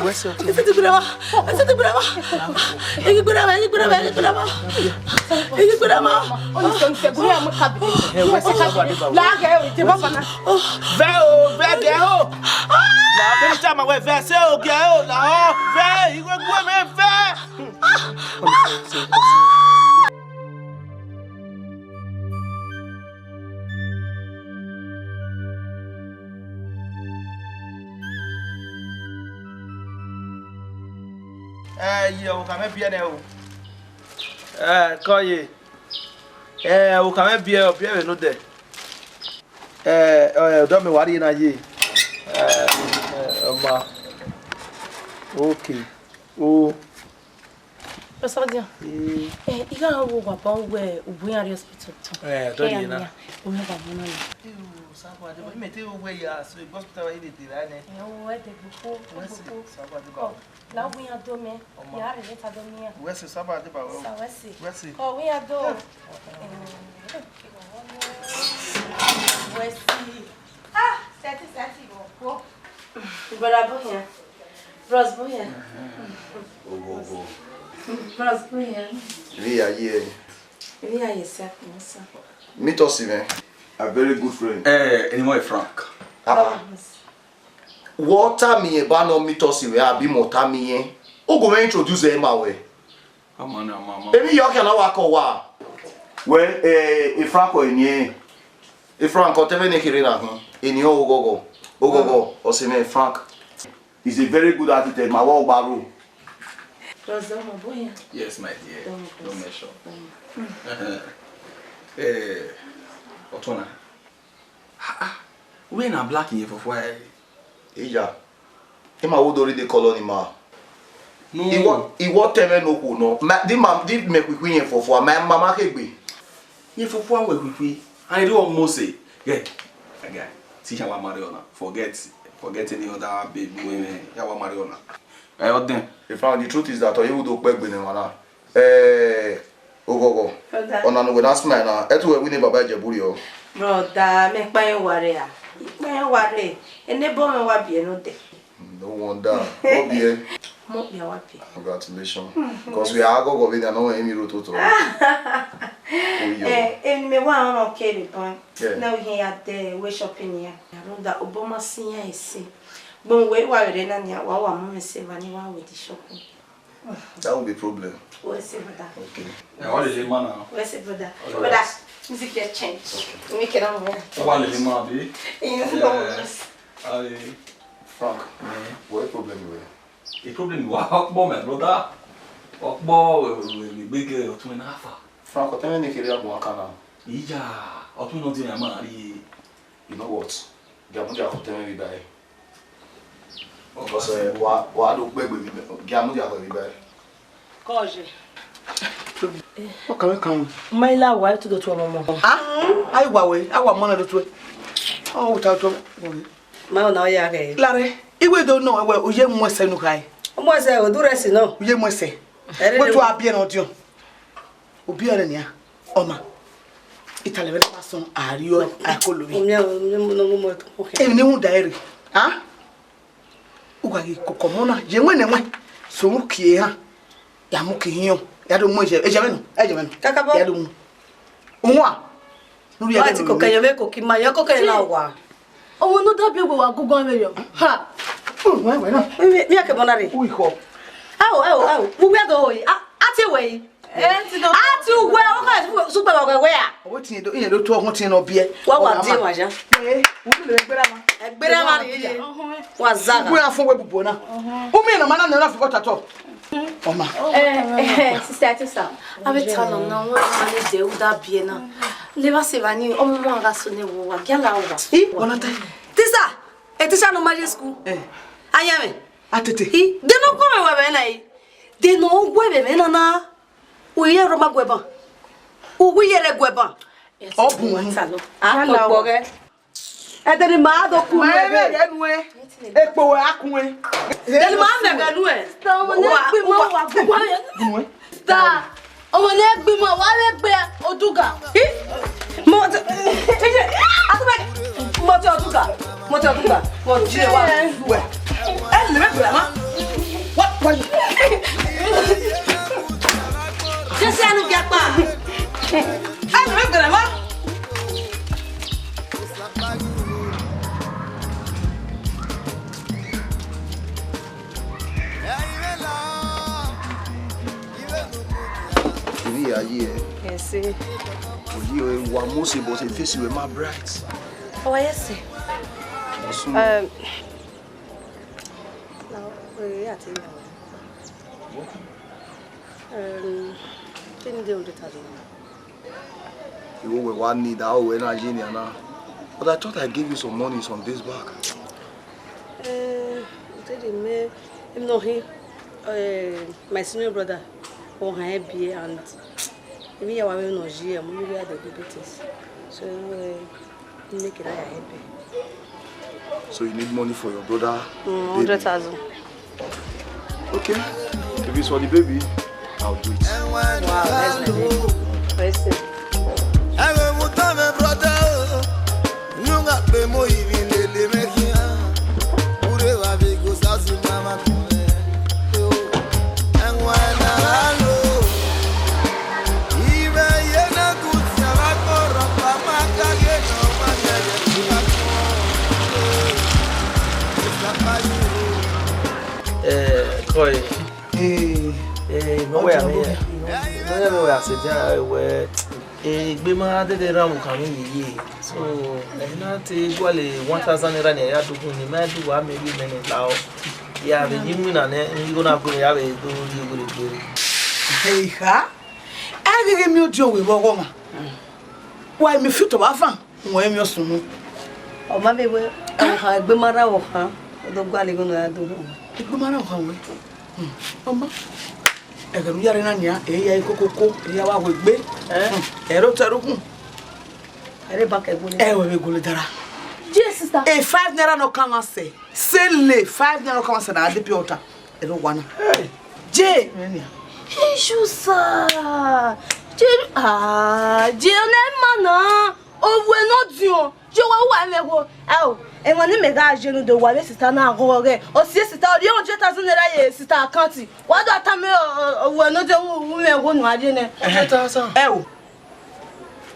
Ẹsẹ ti gbẹrẹ wa, ẹsẹ ti gbẹrẹ wa. Igi gbẹrẹ wa, igi gbẹrẹ wa, igi gbẹrẹ wa. Vẹ o, vẹ gẹ o. Na vbe tama wẹ vẹ, sẹ o gẹ o, lahọ vẹ, igho gu mẹ vẹ. Ẹ, iye, okha mwẹ biẹ nẹ o. Ẹ, kọ ye. Ẹ, okha mwẹ biẹ, ọ biẹ vbe nodẹ. Ẹ, ẹ, ọdọ mẹ wa rrie na ye. Ẹ, ẹ, ọ ma. Okay. O. Rosadian. Eh. Eh, I gha wo wa ba wẹ ubu iran rrie hospital tọn. Eh, dọ ye na. O mẹ ba mu na. Iru, Osanobua deba, imẹ te ru wẹ ya, so, hospital wa ibe deba nẹ. Eh, o, ẹ dẹ gboko, gboko. Osanobua deba. La wi iran do mẹ, ya rhie ta do mẹ iran. Wẹ si, Osanobua deba wẹ o. Sa wẹ si. Wẹ si. Kọ wi iran do. Wẹ si. Ah, sẹtin, sẹtin, bro. Brother Boyan. Bros Boyan. Ogo, ogo. Bros Boyan. Ivbi ya ye. Ivbi ya ye sa, sa. Meet us, man. A very good friend. Eh, any more Frank? Ah. Wọ tama irẹn ba ne ọ meet us vbe abi mẹ ọ tama irẹn. U gu mwẹ introduce ẹre ma wẹ. Ama na, ama, ama. Emwi hia khian na wa kọ wa. Wẹ, eh, e Frank ọ eni ẹnrẹn. E Frank ọ te vbe ne kherhe na khin. Eni ọ oghọghọ. Oghọghọ, ọ sẹ mwẹ Frank. He's a very good architect, ma wẹ ọ gba ro. Bros Boyan. Yes, my dear. Don't mess up. Eh, Ọtona. Ah, ah. Wẹ na black iyẹn fọfua ẹ? Iya. Ima wo do read the color ni ma. No. Iwọ, iwọ tẹmwẹ no khuo nọ. Ma, di ma, di mẹ khuikhui iyẹn fọfua, ma, ma, ma kegbe. Iyẹn fọfua wẹ khuikhui. And you almost say, yeah, that guy. See how I marry her now. Forget. Forget any other babe, no, eh, ya wa marry ọna. Eh, ọdẹn. In fact, the truth is that ọ ye vbe do kpẹ egbe ne emwa na. Eh, Oghọghọ. Brother. Ọna ne uwẹ na smile na, ẹ te uwẹ wẹ ne baba Ijebu rriọ. Brother, mẹ kpa yẹn wa rre a. I kpa yẹn wa rre. Ene bọ mwẹ wa biẹ nodẹ. No wonder. Ọ biẹ. Mọ kpia wa biẹ. Congratulations. Because we are Oghọghọ vbe ne a nọ emwi rre ototọ. Oyo. Eh, emwi ne mẹ wa rọnrọn kere bọ. Yeah. Na u hiẹn ya de we shopping ya. Brother, obọ ma si yan ese. Gbọn wẹ wa rre na nia, wa wa mu mwẹ sẹ evba ne I wa we the shopping. That won't be a problem. Wẹ sẹ, brother. Okay. Ẹ, ọ lele ma na. Wẹ sẹ, brother. All right. Brother, music dey change. Okay. Make it on. Ọ wa lele ma, abi? Yes, yes. Aye. Frank, what problem you were? A problem wa ọkpọ, my brother. Ọkpọ, we, we, we, we get ọtun na fa. Frank, ọtẹn mwẹ ne kere agbọn aka na. Iya, ọtun nọ di ya ma rrie. You know what? Gia mudia khọ ọtẹn mwẹ vbe ibae. Because, eh, wa, wa do kpẹ egbe vbe ibae. Gia mudia khọ vbe ibae. Kọje. Ọ ka mwẹ kan. Ma i la wa, to do tu ọmọ mọ. Ah, a i wa wẹ, a wa mọ na do tuẹ. Ọ, without ọmọ. Ma ọ na ya ghe. Lare, iwe do nọ wẹ, u ye mu ẹsẹ nu khae. Ọmọ ẹsẹ, o du rẹ si nọ. U ye mu ẹsẹ. Ẹre wẹ ne tu a biẹ nọ diọn. Obiẹre nian, ọma, italẹ vbe na sọn a rrie akolo vbe. Omiẹn, omiẹn, mo nọ, mo mọ ẹto, okay. Emwi ne I rhunmwuda ẹre, a? U gha ghi koko ọmọ na, ye wẹn ne ẹwẹn, so u kie ehan, ya mu ke ihiọn, ya do mu ẹjẹ, ẹjẹ mwẹ nọ, ẹjẹ mwẹ nọ. Kakabọ. Ya do mu. Uwan, ne u rhie. Wa ẹre ti nọ kokẹ, ye mwẹ koki ma, ye kokẹ la wa. Ọmọ ne ọ da biẹ wẹ wa gugu amẹ yọ. Ha! U wẹn wẹ na. Mi, mi a ke mọ na rre. U ikhọ. Ao, ao, ao. Wo wẹ do yi. A, a tie wẹ yi. Eh, ti do. A tie uwẹ, ọ ka sukpẹ wa wẹ wẹ a. Ọwọ tie do, iye do to ọhọn tie nọ biẹ. Wa wa die wa ja. Eh, u le gbera ma. Egbera ma rre. Wa za. Uwẹ a fun wẹ bubo na. U mi na ma na na fi kọta tọ. Ọma. Eh, eh, sister Atusa, avbe talọ na, wọn ma ne dẹ u da biẹ na. Levba sẹ evba ni, ọmọ ma gha so nẹ wo wa, gia la wa. I, wọna ta. Tisa, e tisa ne ọ ma ye school. Eh. Ayẹmwẹ. A tete. I, de ne ọ guọmwẹ wẹ vbe na i. De ne ọ guẹ vbe na na. U ye rọ ma guẹ ban. U wi ye rẹ guẹ ban. Ọ bun. Wa talọ. A kpọkpọ ghẹ. Ẹdẹ ne ima do ku nuẹn vbe. Ma ẹmwẹ ghẹ nuẹn. Ekpo wẹ a kun ẹn. Ẹdẹ ne ima mẹ ghẹ nuẹn. Star, ọmọ ne gbe ima wa gbe. Nuẹn. Star, ọmọ ne gbe ima wa vbe gbe Oduga. Hi? Mo ti, atubẹ, mo ti Oduga. Mo ti Oduga. Mo ti wa. Wẹ. Ẹ lè mẹ gbẹrẹ ma. Wa, wa. Jesi anu gẹ kpa. Ẹ lè mẹ gbẹrẹ ma. Ivbi ya yi ẹ. Ẹse. Oyi ẹ wa mose, but e face wẹ ma bright. Ọ wa yẹ sẹ. Ọsun. Um, now, we are at Um, kí ni dé hundred thousand naira? Iwo wẹ wa need, a o wẹ na ye nian na. But I thought I gave you some money some days back. Eh, tell him, eh, him no he, eh, my senior brother, ọ han ẹre biẹ and emwi ya wa vbe nọ yi, mo really had a good business. So, eh, Make it higher, help you. So you need money for your brother? Mm, baby. Hundred thousand. Okay. If it's for the baby, I'll do it. Wow, that's my baby. Praise him. Ẹ̀wẹ̀ mú tán mi brother o, nunga pe mo yìí ni lele mẹ kíá. Ure wa bi go sasi mama kun mẹ. Ẹ̀wọ̀n ẹ̀ nà rà lò. Eh, koi. Eh, eh, no way, no way. No way, I say, yeah, well, eh, egbe ma dede rhan vbe okhan vbe ye. So, eh, na te gualọ one thousand naira ni ya do gun ni, ma do wa me bi mẹ ne la o. Ya vbe yi mu na nẹ, igho na gu ya vbe do ri egbe re egbe re. Hey, ha? Ẹ ghi ghi miẹn odiọn wẹ vbe ọghọ mwa. Wa emwi fi otọ vbe avan, wọn emwi ọsunu. Ọ ma vbe wẹ, ọhan egbe ma rra vbe ọhan, ọ do gualọ igho ne ọ ya do rhunmwuda. Egbe ma rra vbe ọhan wẹ. Hmm. Ọ ma. Ẹghẹ ne u ya rre na nian, ẹ i ya kokoko, ẹ i ya wa hu egbe. Eh? Hmm. Ẹ i rre otọ ẹre ukhun. Ẹ i rre bank ẹgbe ne. Ẹ wẹ vbe golo dara. Yes. Sister. E five naira nọ kan mwa sẹ. Sẹ le five naira nọ kan mwa sẹ na de pure water. Ẹre owa na. Hey. Je. Issue, sir. Je, ah, je ne ma na. Owe nọ diọn. Je wa wa mẹ wo. Ao, emwa ne mẹ gha je nu do wa vbe sister na gho ghe. O si sister, o ri hundred thousand naira ye sister account. Wa do tama mẹ, o, o, owe nọ de u, u mẹ wo nu a rhie nẹ. Hundred thousand. Ẹ o.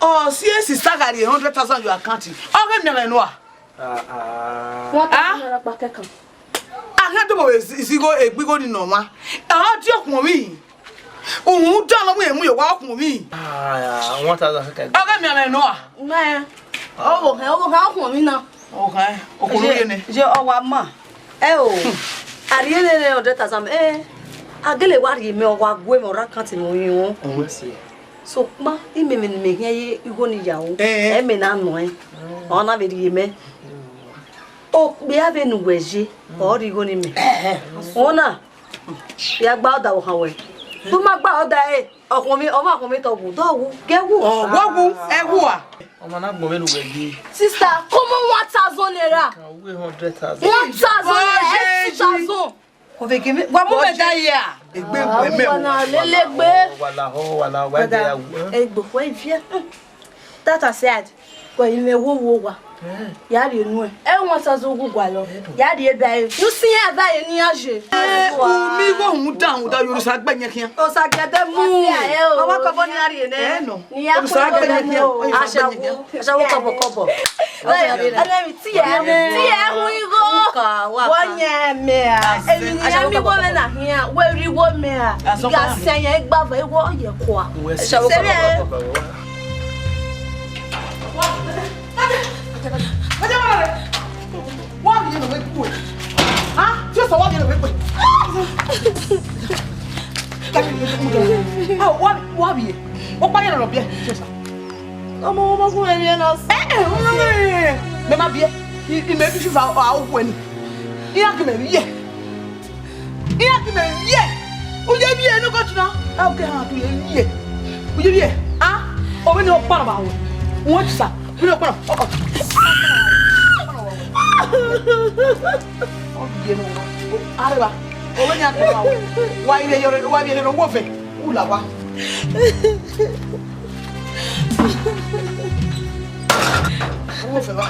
Ọ si sister gha rhie hundred thousand your account. Ọ ghe miẹn mwẹ nua. Ah, ah. One thousand naira kpa kẹkan. A gha do mo vbe zi-, zigho egbe igho ni nọ mwa. Ọ di ọkhuọnmwi. Uhunmwu dọlọ mu emu ye owa ọkhuọnmwi. Ah, one thousand kẹkan. Ọ ghe miẹn mwẹ nua. Mẹ. Ọ vbe hẹ, ọ vbe hẹ ọkhuọnmwi na. Ọ hẹ, ọkhuọnmwi ye nẹ. Je, je ọ wa ma. Ẹ o. A rhie nene hundred thousand. Ẹ. A gele wa rhie mẹ, ọ wa gue mẹ, ọ rre account mẹ, ọ rinmwẹ. Sokpan, imẹ, mẹ ne imẹ khian ye igho ni ya ru, eh, ẹ mẹ na nọ ẹn, ọ na vbe rhie mẹ. Okpia vbene uwẹ ye, ọ rhie igho ni mẹ. Ọna, ya gba ọda vbe okhan wẹ. Te u ma gba ọda ẹre, ọkhuọnmwi, ọmwa ọkhuọnmwi te ọ wu, dọ wu, gie wu. Ọ, wọ wu, ẹ wu a. Ọmwa na gbọn vbene uwẹ ye. Sister, come on, one thousand naira. Ka uwe hundred thousand. One thousand naira, two thousand. Ọ vbe gie mẹ, wa mu mẹ da ya. Egbe wẹ mẹ. Wa na lele gbe. Wa la ho, wa la, wa de ya wu. Egbe wẹ viẹ. That aside, wẹ imẹ wo wo wa. Eh. Ya rhie nuẹn. Ẹ wan sa zo gu gualọ. Ya rhie ba e. Nu si ya ba e ni a je. Eh, u mi wo hun da, hun da, yo sa gbe yẹn khian. O sa gẹdẹ mu. Wa wa kọbọ ni a rhie nẹ. Eh, no. Ni a kọbọ ni o. Ashawo, ashawo kọbọ kọbọ. Ọnẹ mi, ti ẹ, ti ẹ hu igho. Wọ yẹn mẹ a. Emi ni ya mi igho mwẹ na khian, wẹ rhie igho mẹ a. Ga sẹ yẹn gba vẹ igho ye kua. Ashawo kọbọ kọbọ. Wa vbiẹ ne ọ vbe kue. Ah, Jesu, wa vbiẹ ne ọ vbe kue. Ah, wa, wa vbiẹ. Ọ kpa ye ne ọ biẹ, Jesu. Ọmọ, ọmọ, kún ẹmí ẹ na sẹ. Ẹ, ẹ, ẹ, ẹ, ẹ. Mẹ ma biẹ. I, i mẹ bi fifa a okhuẹ ni. Iran ghi mẹ vbiẹ. Iran ghi mẹ vbiẹ. U ye vbiẹ ne gọt na. A oke ha tu ye vbiẹ. U ye vbiẹ. Ah, ọ vbe ne ọ kpa ba wẹ. Wọ́n ti sa. Ọ vbe ne ọ kpa. Ọ, ọ. Ọ ye no. Areba. Ọ vbe ne a kpa ba wẹ. Wa ire yọrẹ, wa ire no wo fe. U la wa. Wo fe wa.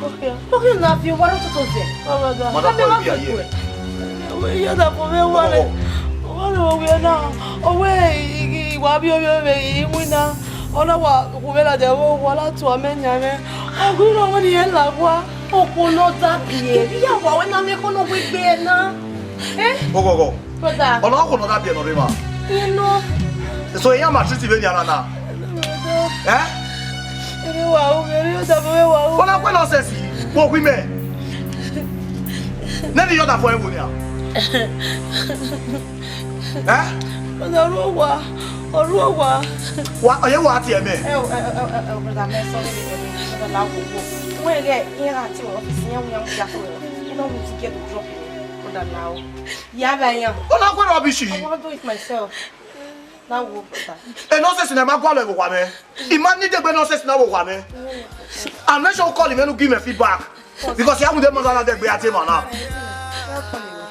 Ọkhian, ọkhian na viọ owa rre ọtọtọ vẹ. Madam, why you are here? Iye da fo vbe wa re. Owa re wo wiẹ na. Owe, i, i, wa bi ovbi ovbe i winna. Ọ na wa khu vbe ladian vbe owa la tua mẹ yan mwẹ. Ọ ghi rọ wẹ ne irẹn la owa. Okhuo ne ọ da biẹ, iye a wa wẹ na miẹn ekhọe ne ọ wegbe na. Eh? Oghọghọ. Brother. Ọ na okhuo ne ọ da biẹ ne ọ rre emwa. Iye nọ. So iran ma treat vbenian na na. Brother. Eh? Ere wa ru, ere ọdafẹn mwẹ wa ru. Ọ na kue nonsense, wo khu imẹ. Nene iye ọdafẹn ẹvbo nia. Eh? Brother, ọ ru owa, ọ ru owa. Wa, ọ ye wa tie mẹ. Eh, eh, eh, eh, eh, brother, mẹ sorry, brother, la wo wo. Wẹ ghe, iran gha tie office, iran wi iran ya to. Iran wi ti get drop. Brother, la o. Ya ba iran. Ọ na kue rubbish. I wan do it myself. Na wo, brother. E nonsense na ma gualọ vbe owa mwẹ. I ma need egbe nonsense na vbe owa mwẹ. And make sure you call him and give me feedback. Because he haven't done that egbe at him now.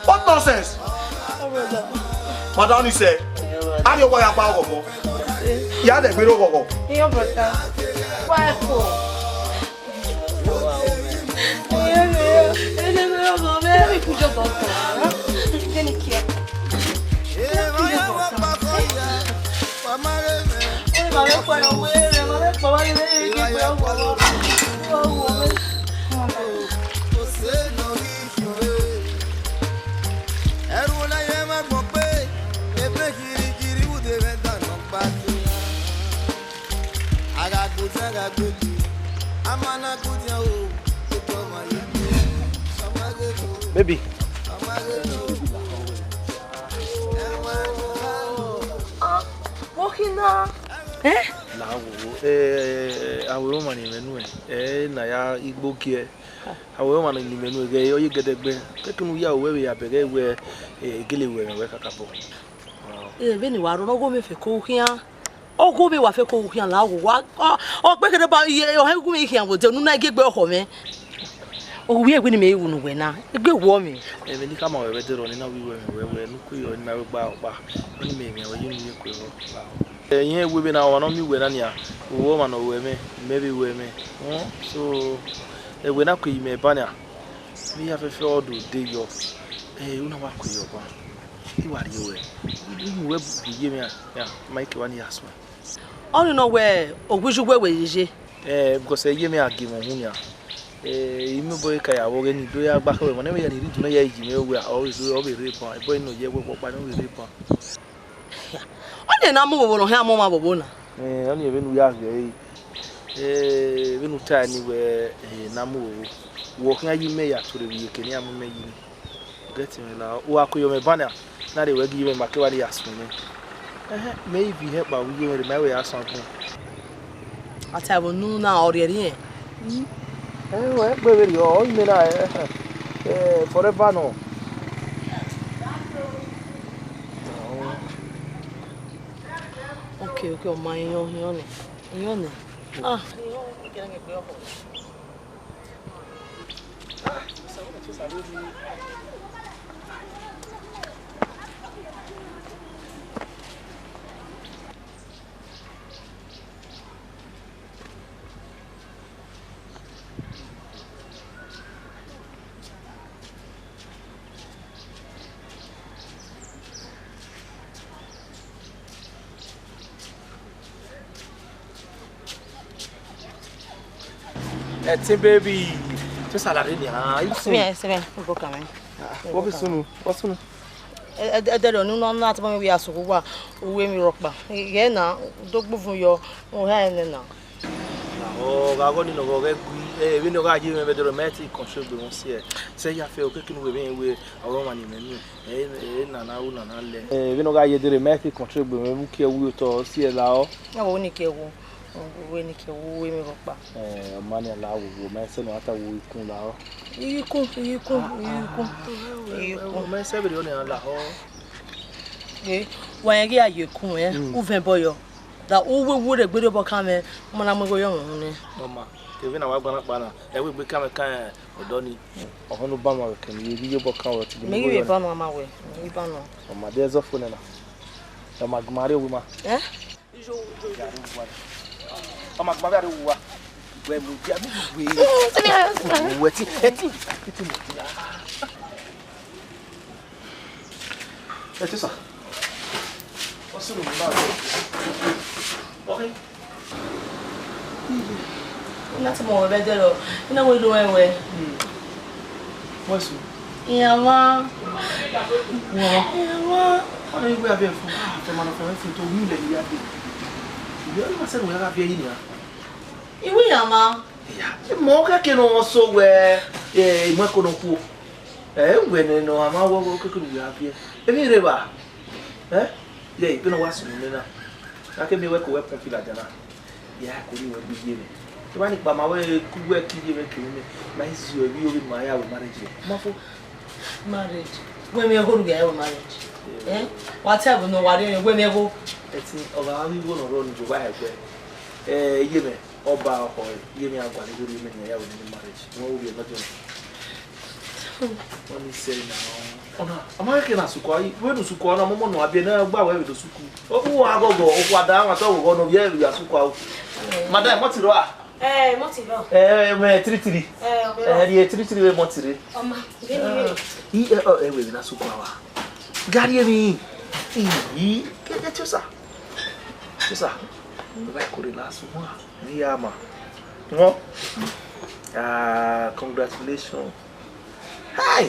What nonsense? Madam, he said, "How do you want your power?" Ya de egbe ro gogo. Your brother. Why for? Baby. Ah, vbọ khin na? Eh? La wo, eh, aro ọmwa ne imẹ nuẹn, eh, na ya igbo giẹ. Aro ọmwa ne imẹ nuẹn ghẹ, ọ ye gẹdẹgbẹ. Kẹkẹ ne u ya ru ẹvbo ya bẹghe wẹ, eh, gele ru ẹmwẹ wẹ kakabọ. Ẹ, vbene wa rrọọ, ọghe mwẹ fẹko khian. Ọghe mwẹ wa fẹko khian la wo wa. Ọ, ọ kpẹkẹdẹ ba, iye, ọ hẹ gu mwẹ khian vbe odẹ, unu na gie egbe ọkhọ mwẹ. Ọ wi egbe ne mẹ ru ne uwẹ na, egbe wọ mwẹ. Ẹmwẹ ne I khama ruẹ vbe ẹdẹrriọ ne I na ru iruẹmwẹ ruẹ, wẹ ne u kue yọ, ne I na ru gba ọkpa, ọnii mẹ mwẹ, ọ ye ne u ye kue vbọ. Ẹ, irẹn wẹ vbene ọmwa ne ọ miẹn uwẹ na nian, u ru ọmwa ne ọ ru ẹmwẹ, mẹ vbe ru ẹmwẹ. Hmm, so, ẹwẹ na kue ye imẹ ba nian, vbe ya fẹfẹ ọ do de yọ, ẹ, u na wa kue yọ ba. I wa rhie ruẹ, u mu ruẹ bu ye mwẹ a, ya, ma i kevba ne I ya suẹn. Ọnii nọ wẹ, owijuwẹ wẹ ye ye. Eh, because ẹ ye mwẹ a gie mwẹ uhunmwu nian. Eh, I miẹn obọ ka ya vbe ọghe ni do ya gba khẹ wẹ, emwa ne mẹ ya ni rhie idun na ya yi mwẹ wẹ, ọ vbe, ọ vbe rre ban, ẹbọ nọ ye wẹ ọkpa ne ọ vbe rre ban. Ọnii na mu vbovbo ne ọ khian mu ọmwa vbovbo na. Eh, ọnii vbene u ya ghe ẹre. Eh, vbene u ta ni wẹ, eh, na mu vbovbo. Wẹ ọ khian ye imẹ ya tuorre vbe iyeke ne iran mu imẹ yi ni. Get me la, u gha kue yọ mwẹ ban na, na rhie wẹ gie mwẹ ma kevbe a ya suẹn mwẹ. Ẹhẹn, mẹ i viọ ihe kpa vbe iye mwẹ rre, ma wẹ ya suẹn agbọn. A ta ẹvbo unu na ọ rhiẹrhiẹn. Ẹ, wẹ gbe vberriọ, ọ i mẹ na, ẹ, ẹ, forever nọ. Ok, ok, ọ ma iyan, iyan nẹ, iyan nẹ. Ah, iyan, iyan nẹ gbe ọkọ. Ẹtin baby, just a la rẹ nian, you see. Sẹmẹ, sẹmẹ, u bọ kan mẹ. Ah, what be sunu? What sunu? Ẹ, ẹ, ẹdẹrriọ ne u na tama mwẹ wẹ a sokhu wa, u ru emwi rhọkpa. Ghẹ na, do gbuvun yọ, u ha ẹnẹ na. Ọ gha gọ ni nọ, ọ ghẹ gui, ẹ, vbene ọ gha ye mwẹ vbe ẹdẹrriọ, mẹ te control egbe mwẹ si ẹ. Sẹ ya fẹ, okeke ne uwẹ vbe rẹn wẹ, ọmwa ni mẹ miẹn. Ẹ, ẹ, nana, u nana lẹ. Ẹ, vbene ọ gha ye dere, mẹ te control egbe mwẹ, vbe uki ẹwu ye otọ, ọ si ẹ la ọ. Ẹ, wo ni ke wo, wo ni ke wo, wo emwi rhọkpa. Ẹ, ọ ma nian la wo, wo, mẹ sẹ ne ọ ta wo ikun la ọ. Ikun, ikun, ikun, ikun. Mẹ sẹ vberriọ nian la ọ. Ẹ, wa rẹn ghi a ye ikun, ẹ, u vẹn bọ yọ. Da u wẹ werriegbe rhie obọ kan mwẹ, u ma na mu igho yọ mwẹ uhunmwu nẹ. Ọ ma, kevbe na wa gba na kpa na, ẹ wẹ egbe kan mwẹ kan, ẹ, ọdọ ni. Ọhọn ne u banọ kẹ ne I ghi ye obọ kan wẹ ọtẹn. Mẹ ghi vbe banọ ma wẹ, mẹ ghi banọ. Ọ ma de ẹzọ fo nẹ na. Ọ ma gu ma rrie owa ma. Ẹ? Ọ ma gu ma vbe a rrie owa. Wẹ mu dia mi wẹ. Wẹ ti, ẹ ti, ẹ ti mu dia. Ẹ ti sa. Ọ sunu mu na. Okay. Ina ti mọ wẹ vbe ẹdẹrriọ, ina wẹ do ẹwẹ. What's up? Iran mwa. Wọ́n. Iran mwa. Wọ́n ní wíwá bí ẹ̀fọn. Ah, fẹ́ máa lọ fẹ́ fẹ́ tó wí ilẹ̀ yìí yá dé. Ìwé ọ̀nà sẹ́nu wẹ̀ yára bí ẹ̀yìn nìyà. Ìwé ìyá mwa. Ìyá, mọ kẹ́kẹ́ náà wọ́n sọ wẹ́, ẹ̀, ìmọ̀ ẹ̀kọ́ náà kú. Ẹ̀, ń wẹ̀ nínú àmọ́ wọ́wọ́ kẹ́kẹ́ nìyà bí ẹ̀. Èmi rẹ̀ wà. Ẹ̀? Yẹ, ìpinnu wa sùn nínú náà. Kákẹ́ mi wẹ́ kó wẹ́ pọ́n fìlà jẹ náà. Ya ko ni wẹ bi ye mẹ. Te ba ni kpa ma wẹ ku wẹ ki ye mẹ ke mẹ. Ma i zi wẹ bi yo bi ma ya wẹ marriage. Ma fo. Marriage. Wẹ mẹ ho ru ya wẹ marriage. Eh? Wa tell me no wa re wẹ mẹ ho. Eti ọba wa wi wo no ro ni jo wa ẹgbẹ. Eh, ye mẹ. Ọba ọkọ ye mẹ agua ni go ye mẹ ni ya wẹ ni marriage. Wọ́n wo bi ẹ lọ́jọ́. Wọ́n ní sẹ́yìn náà. Ọ̀nà, ọmọ kékeré náà sùkọ́ ayé, wẹ́n nù sùkọ́ ọ̀nà, mọ́mọ́ nù abẹ́ náà gbà wẹ́rẹ́ lọ sùkú. Ó kú wọn agọ́gọ́, ó kú àdá àwọn àtọ́wò ọ̀nà bí ẹ̀rù yà sùkọ́ àwọn. Madam, wọ́n ti rọ à? Ẹ, wọ́n ti rọ. Ẹ, ẹ, mẹ, three three. Ẹ, ọ̀bẹ rọ. Ẹ, ẹ, three three wẹ́ mọ́ ti rẹ. Ọmọ, gẹ́gẹ́ ni. Ẹ, ẹ, ẹ, wẹ́rẹ́ náà sùkọ́ wa. Gari mi. Ìyí, kẹ́kẹ́ tí ó sà. Tí ó sà. Ó bá kórè lásán wọn. Ní yá mà. Wọ́n. Ah, congratulations. Hi.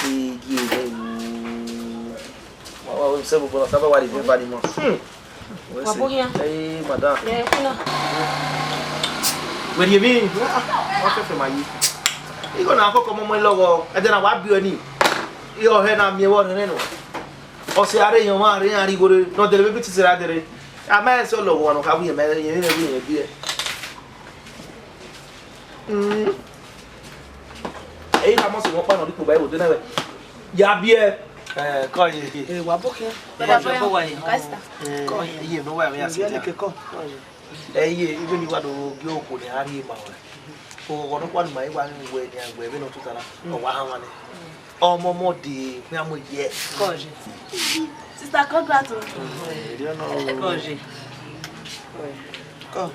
Igi ẹgbẹ wo. Wa wa we se gbogbo na saba wa di vin ba ni mo. Hmm. Wa bo hian. Hey, madam. Ẹ kú náà. Wẹ rhie emwi, ah, ọ fẹfẹ ma yi. Igho na kọkọ mọmọ lọghọ, ẹdẹ na wa biẹ ni. Irẹn ọhẹ na miẹn vbe ọrẹrẹ nọ. Ọ sẹ a rre yan ọmwa, a rre yan rre igho rre, ne ọ dẹrẹ vbe titi ra dẹrẹ. A ma ẹsẹ lọghọ ne ọ kha wẹ irẹn, ma irẹn, irẹn wẹ irẹn biẹ. Mm. Ẹ i kha mọ sẹ wọn kpa nọ rhie ikpogba ẹvbo de na wẹ. Ya biẹ. Eh, kọ ye. Eh, wa bọ khian. Eh, wa bọ wa ye. Kọ ye. Iye no wa me ya se. Iye ne ke kọ. Kọ ye. Ẹ, iye, iye ni wa do gie okhuo ne a rhie ma wẹ. Oghọghọ nọkpa ne ima i wa ghi wẹ nian wẹ vbene ọ tota na, ọ wa hanmwa nẹ. Ọmọ ọmọ de, ne a mu ye. Kọje. Sister, congrats o. Kọje. Kọ.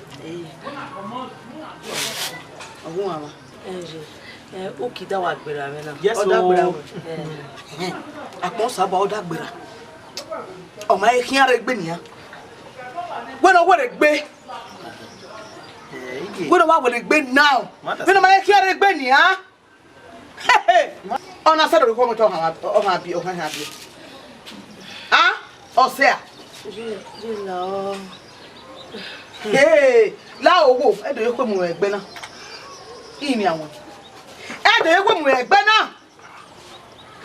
Ọghuan wa. Ẹ, je. Ẹ, u kida wa gberra mwẹ na. Yes, ọ da gberra o. Wẹ. Ẹ. Akpọn Saba ọ da gberra. Ọ ma he khian rre egbe nian. Wẹ ne ọ wẹ rre egbe. Wẹ ne ọ wa wẹ rre egbe now. Wẹ ne ọ ma he khian rre egbe nian. Ọ na sẹ do rhie ikhuo mwẹ te ọ han, ọ han biẹ, ọ han, han biẹ. A? Ọ sẹ a? Ye, ye la ọ. Hey, la owo, ẹ do ye ikhuo mu ẹgbẹ na. Inian wẹ. Ẹ do ye ikhuo mu ẹgbẹ na.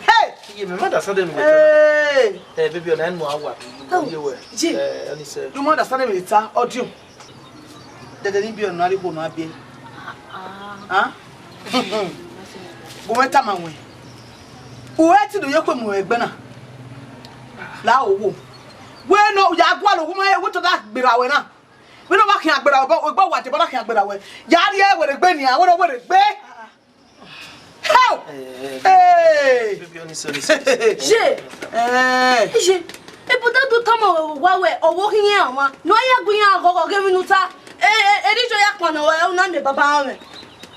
Hey! Iye, mẹ ma understand ẹmwẹ ne uwẹ ta. Hey! Eh, baby, ọna ẹn mu a wa, iye wẹ. Ye. Eh, ọni sẹ. You ma understand ẹmwẹ ne I ta, audio. Dẹdẹ ne I biẹ ọna rre ikhuo ne a biẹ. Ah? Gu mwẹ tama wẹ. Uwẹ te do ye ikhuo mu ẹgbẹ na. La owo. Wẹ ne ya gualọ, wẹ ma, wẹ te ọ da gberra wẹ na. Wẹ ne ọ wa khian gberra wẹ, egbe wa deba na khian gberra wẹ. Ya rhie wẹ rre egbe nian, wẹ ne ọ wẹ rre egbe. How? Eh, eh, Hey! Baby, ọni sẹ, ọni sẹ. Ye. Eh. Ye. Ebuda do tama wa wẹ, ọ wo khin iran wa. Ne ọ ya gu iran ghọghọ ghe emwi ne u ta. Eh, eh, eri jo ya kpannọ wẹ, u na miẹn baba mwẹ.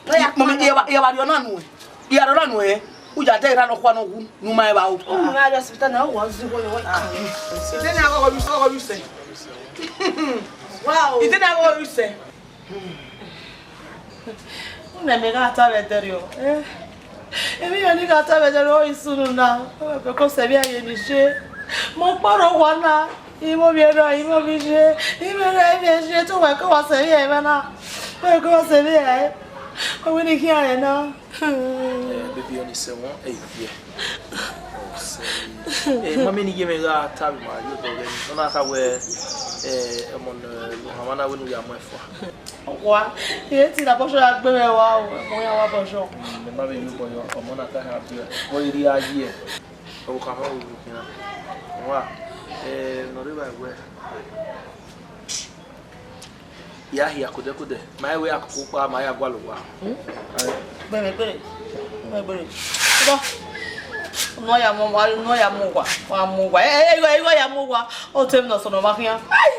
Ne ọ ya Mama, kpannọ. Iye wa, iye wa rhie ọna nuẹn. Iye wa rhie ọna nuẹn. U ya dẹ erha nọkhua nọ wu, ne u ma ẹvbo aro. U ma rhie hospital na, u wa zẹ igho ye wẹ. Ide na ghọghọ vbe usẹ, ghọghọ vbe usẹ. Wow. Ide na ghọghọ vbe usẹ. Una mẹ gha ta vbe ẹdẹrriọ. Eh. Emwi hia ne I gha ta vbe ẹdẹrriọ, ọ i sunu na. Ọ wẹ ko sẹ vbe a ye ni je. Mẹ ọkpọrọ owa na. Ivbi ovbi erha, ivbi ovbi iye, ivbi erha, ivbi iye, te uwa ke wa sẹ vbe ẹmwẹ na. Uwa ke wa sẹ vbe ẹmwẹ. Ọ wẹ ne I khian rẹ na. Eh, baby, ọni sẹ wọn, eh, yeah. Ọ sẹ. Eh, mami ni ye mwẹ gha ta vbe ima ye odọ ghẹ ni. Ọ na kha wẹ, eh, ọmọ ne, ne u hanmwa na wẹ ne u ya mu ẹn fua. Wa, I te na bọshọ ya gbe mwẹ wa o, ẹmwẹ ya wa bọshọ. Mm, mẹ ma vbe ye obọ yọ, ọmọ na ka ha biẹ. Ọ i rhie a ye. Ọvbokhan mwẹ vbe ru khian. Wa, eh, ne ọ rre evba wẹ. Ya hia kodẹkodẹ, ma i wẹ akoko kpa, ma ya gualọ owa. Gbẹmwẹ gbere, gbẹmwẹ gbere. Tọ, ne ọ ya mu, ne ọ ya mu owa, wa mu owa. Ẹ, ẹ, ẹ, igho, igho ya mu owa. Ọ te emwi ne ọ sọnọ ma khian. Ai!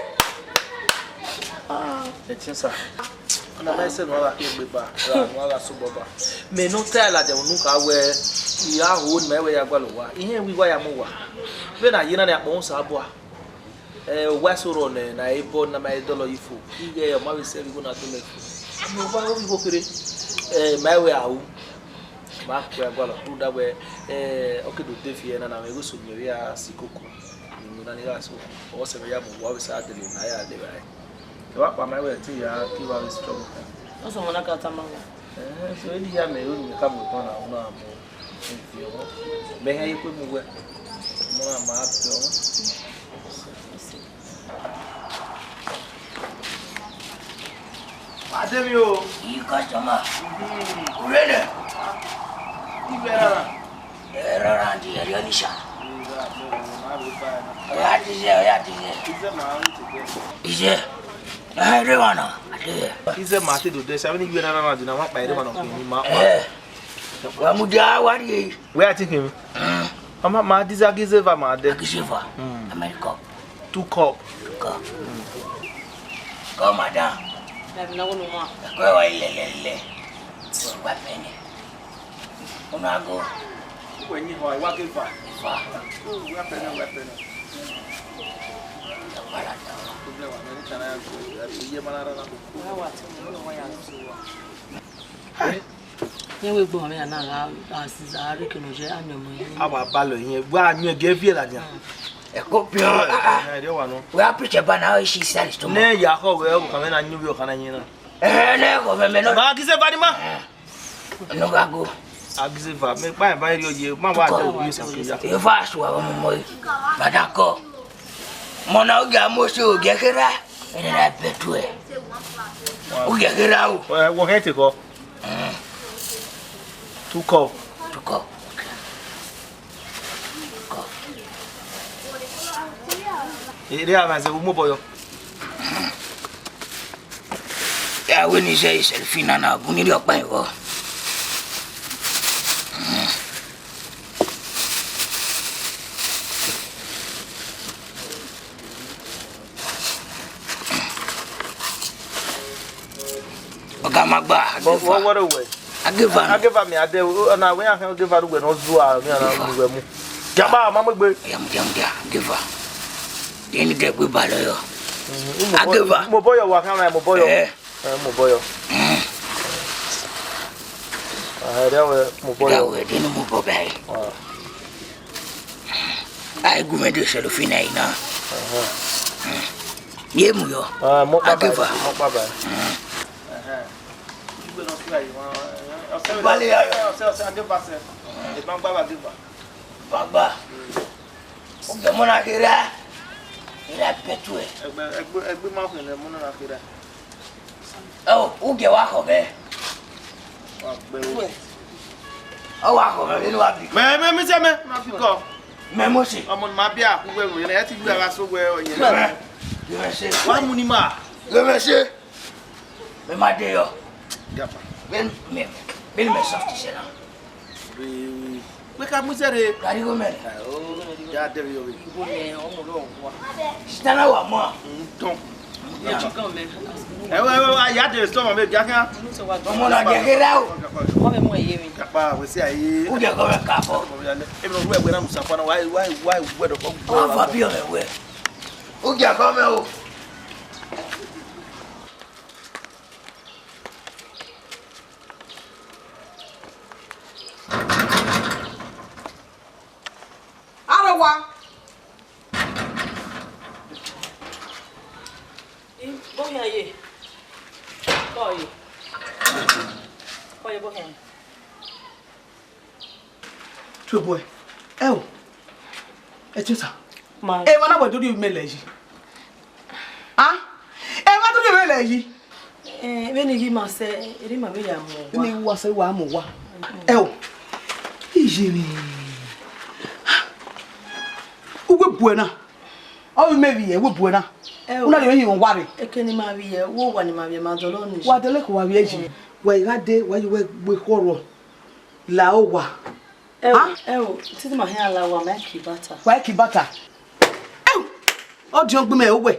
Ah. Ẹtin sa. Ọna ma i sẹ ne uwa gha khian egbe ba, ra ne uwa gha sẹ obọ ba. Mẹ ne ọ ta ladian unu kha wẹ, I gha ho ne ma i wẹ ya gualọ owa. Irẹn wẹ I wa ya mu owa. Vbene a ye na ni akpọ Osanobua. Eh, owa eso rrọọ nẹ, ne a i bọ ne a ma he dọlọ yi fo. Ighẹ ọ ma vbe sẹ vbe igho na dọlọ yi fo. Mẹ owa vbe igho kherhe. Eh, ma i wẹ a ru. Ma kue a gualọ rhunmwuda wẹ, eh, ọ ke do de fi ẹre na, na mwẹ igho eso miẹn vbe a si koko. Ni mu na ni gha so. Ọ sẹ vbe ya mu owa, ọ vbe sa dele na ya dele. Ẹ wa kpa ma wẹ te ya ke wa vbe struggle kan. Ọ sẹ ọmọ na ka tama wẹ. Eh, so eni ya mẹ ro ni mẹ ka mu tọn na, ọ na mu. Mẹ hẹ ye kue mu wẹ. Mo na ma tọ. Ademi o. Iyi customer. Urene. Ibe rara. Erọrandi ẹre ọnisa. Ọ ya dizẹ, ọ ya dizẹ. Izẹ. Ẹ, rre emwa na, a dizẹ. Izẹ ma te do dẹ, sẹ vbene iye na na dina, wa kpa rre emwa na, ọ khin ma. Ẹ, wa mudia, wa rrie. Wẹ a ti khin mi? Mm. Ọ ma, ma dizẹ, a ghi zẹ eva ma dẹ. A ghi zẹ eva. Mm. America. Two cup. Two cup. Mm. Come, madam. Ẹ bi na wo nu ma. Ẹ kọ wa ilẹ, ilẹ, ilẹ. Wa pẹnẹ. Unu a go. Uwẹ yin họn, I wa ke va. Va. Uwẹ pẹnẹ, uwẹ pẹnẹ. Problem wa, mẹ ni kana ya go, iye ma na rara. Wa wa ti mo wa ya so wa. Yẹn wẹ gbọ mẹ na gha, a si za re kene je a miẹn ọmọ yẹn. A wa ba lọ yẹn, wa miẹn gẹ viẹ ladian. Ẹ ko piọn. Ẹ, ẹ, ẹ, wa nọ. Wẹ a preach ba na, ọ i si sa stomach. Nẹ ya khọ wẹ, ọ kan mẹ na nyẹ ovbi ọkhan na yẹn na. Ẹhẹn, ne ẹghọ mwẹ, mẹ nọ. Ma ghi zẹ eva ni ma. Nọ gha go. A ghi zẹ eva, mẹ kpa eva rhie ye, ma wa dẹ obi esan ke ya. Eva sua vbe ọmọ mọ, ma da kọ. Mọ na, u gia mu oso, u gia kherha, ẹre na bẹtuẹ. U gia kherha o. Ẹ, wọ hẹn te kọ. Tukọ. Tukọ. Tukọ. Ere a ma zẹ vbe mu obọ yọ. Ya wẹ ne I zẹ Selfie na na gun ni rhie ọkpa ẹn vbọ. Ọga ma gba, Ageva. Wọ wẹrẹ owẹ. Ageva nọ. Ageva mi ade, ọ na wẹ ya khan Ageva rugbe ne ọ zua, mi a na ru wẹ mu. Jaba, ma mu egbe. Ya mu, ya mu, ya, Ageva. Yẹn ni gẹ egbe ba lọ yọ. Ageva. Mo bọyọ wa khan, mo bọyọ. Eh. Eh, mo bọyọ. Ah, ẹrẹ wẹ mo bọyọ. Ẹrẹ wẹ, denu mo bọ bẹẹ. Ah. Ai gu mwẹ de Selfie na ina. Aha. Ye mu yọ. Ah, mo kpa ba. Ageva. Mo kpa ba. Ẹhẹn. Igbe nọ fi aye wan, eh, ọsẹ, ọsẹ, ọsẹ, Ageva sẹ. Eba gba ba Ageva. Ba gba. Ọmọ na kherha. Ira pẹtuẹ. Ẹgbẹ, ẹgbẹ, ẹgbẹ ma họn ẹmọ na kherha. Ọ, u gẹ wa khọ mwẹ. Wa gbe o. Ọ wa khọ mwẹ, vbene wa bi. Mẹ, mẹ, mẹ, sẹ mẹ, ma fi kọ. Mẹ Mose. Ọmọ ne ma bia, ku wẹ mu, ẹ ti gbe ara so wẹ ọ yẹn. Mẹ, mẹ se. Wa mu ni ma. Mẹ, mẹ se. Mẹ ma de yọ. Gapa. Beni mẹ, beni mẹ soft sẹ na. Wẹ ka mu zẹrẹ. Gari go mẹ. Ya de yo. Sitana wa mọ. Ntọn. Ẹ wẹ, ẹ wẹ, a ya de sọ ma mẹ bia kan. Ọmọ na gẹgẹrẹ o. Gapa, wẹ si aye. U de gọ mẹ ka fọ. Emi no wẹ wẹ na musa fana, wa, wa, wa, wẹ do ko. Ọ va bi ọmọ wẹ. U gẹ ọkọ mẹ o. Aro wa. I, bọ hia ye. Kọ ye. Kọ ye, bọ hia. Tuobọe, ẹ o, Ẹtiosa. Ma. Emwa na wẹ do rhie mẹ lẹ yi. A? Emwa do rhie mẹ lẹ yi. Eh, vbene I ghi ma sẹ, erriọ ima vbe ya mu owa. Vbene I wa sẹ, wa mu owa. Ẹ o, iye mwẹ. Uwu ebuẹ na. Ọ vbe mẹ vbiẹ, uwu ebuẹ na. Ẹ o. U na rhie ohinmwẹ uwa rre. Eke ne ima vbiẹ, uwu owa ne ima vbiẹ, ma dọlọ ni. Wa dọlọ ke uwa vbiẹ yi. Eh. Wa i gha dee, wa ye uwu egbe khọrọ. La owa. Ẹ o, a? Ẹ o, titi ma hia la owa, ma ki bata. Wa ki bata. Ẹ o, ọ diọn gbe mẹ owẹ.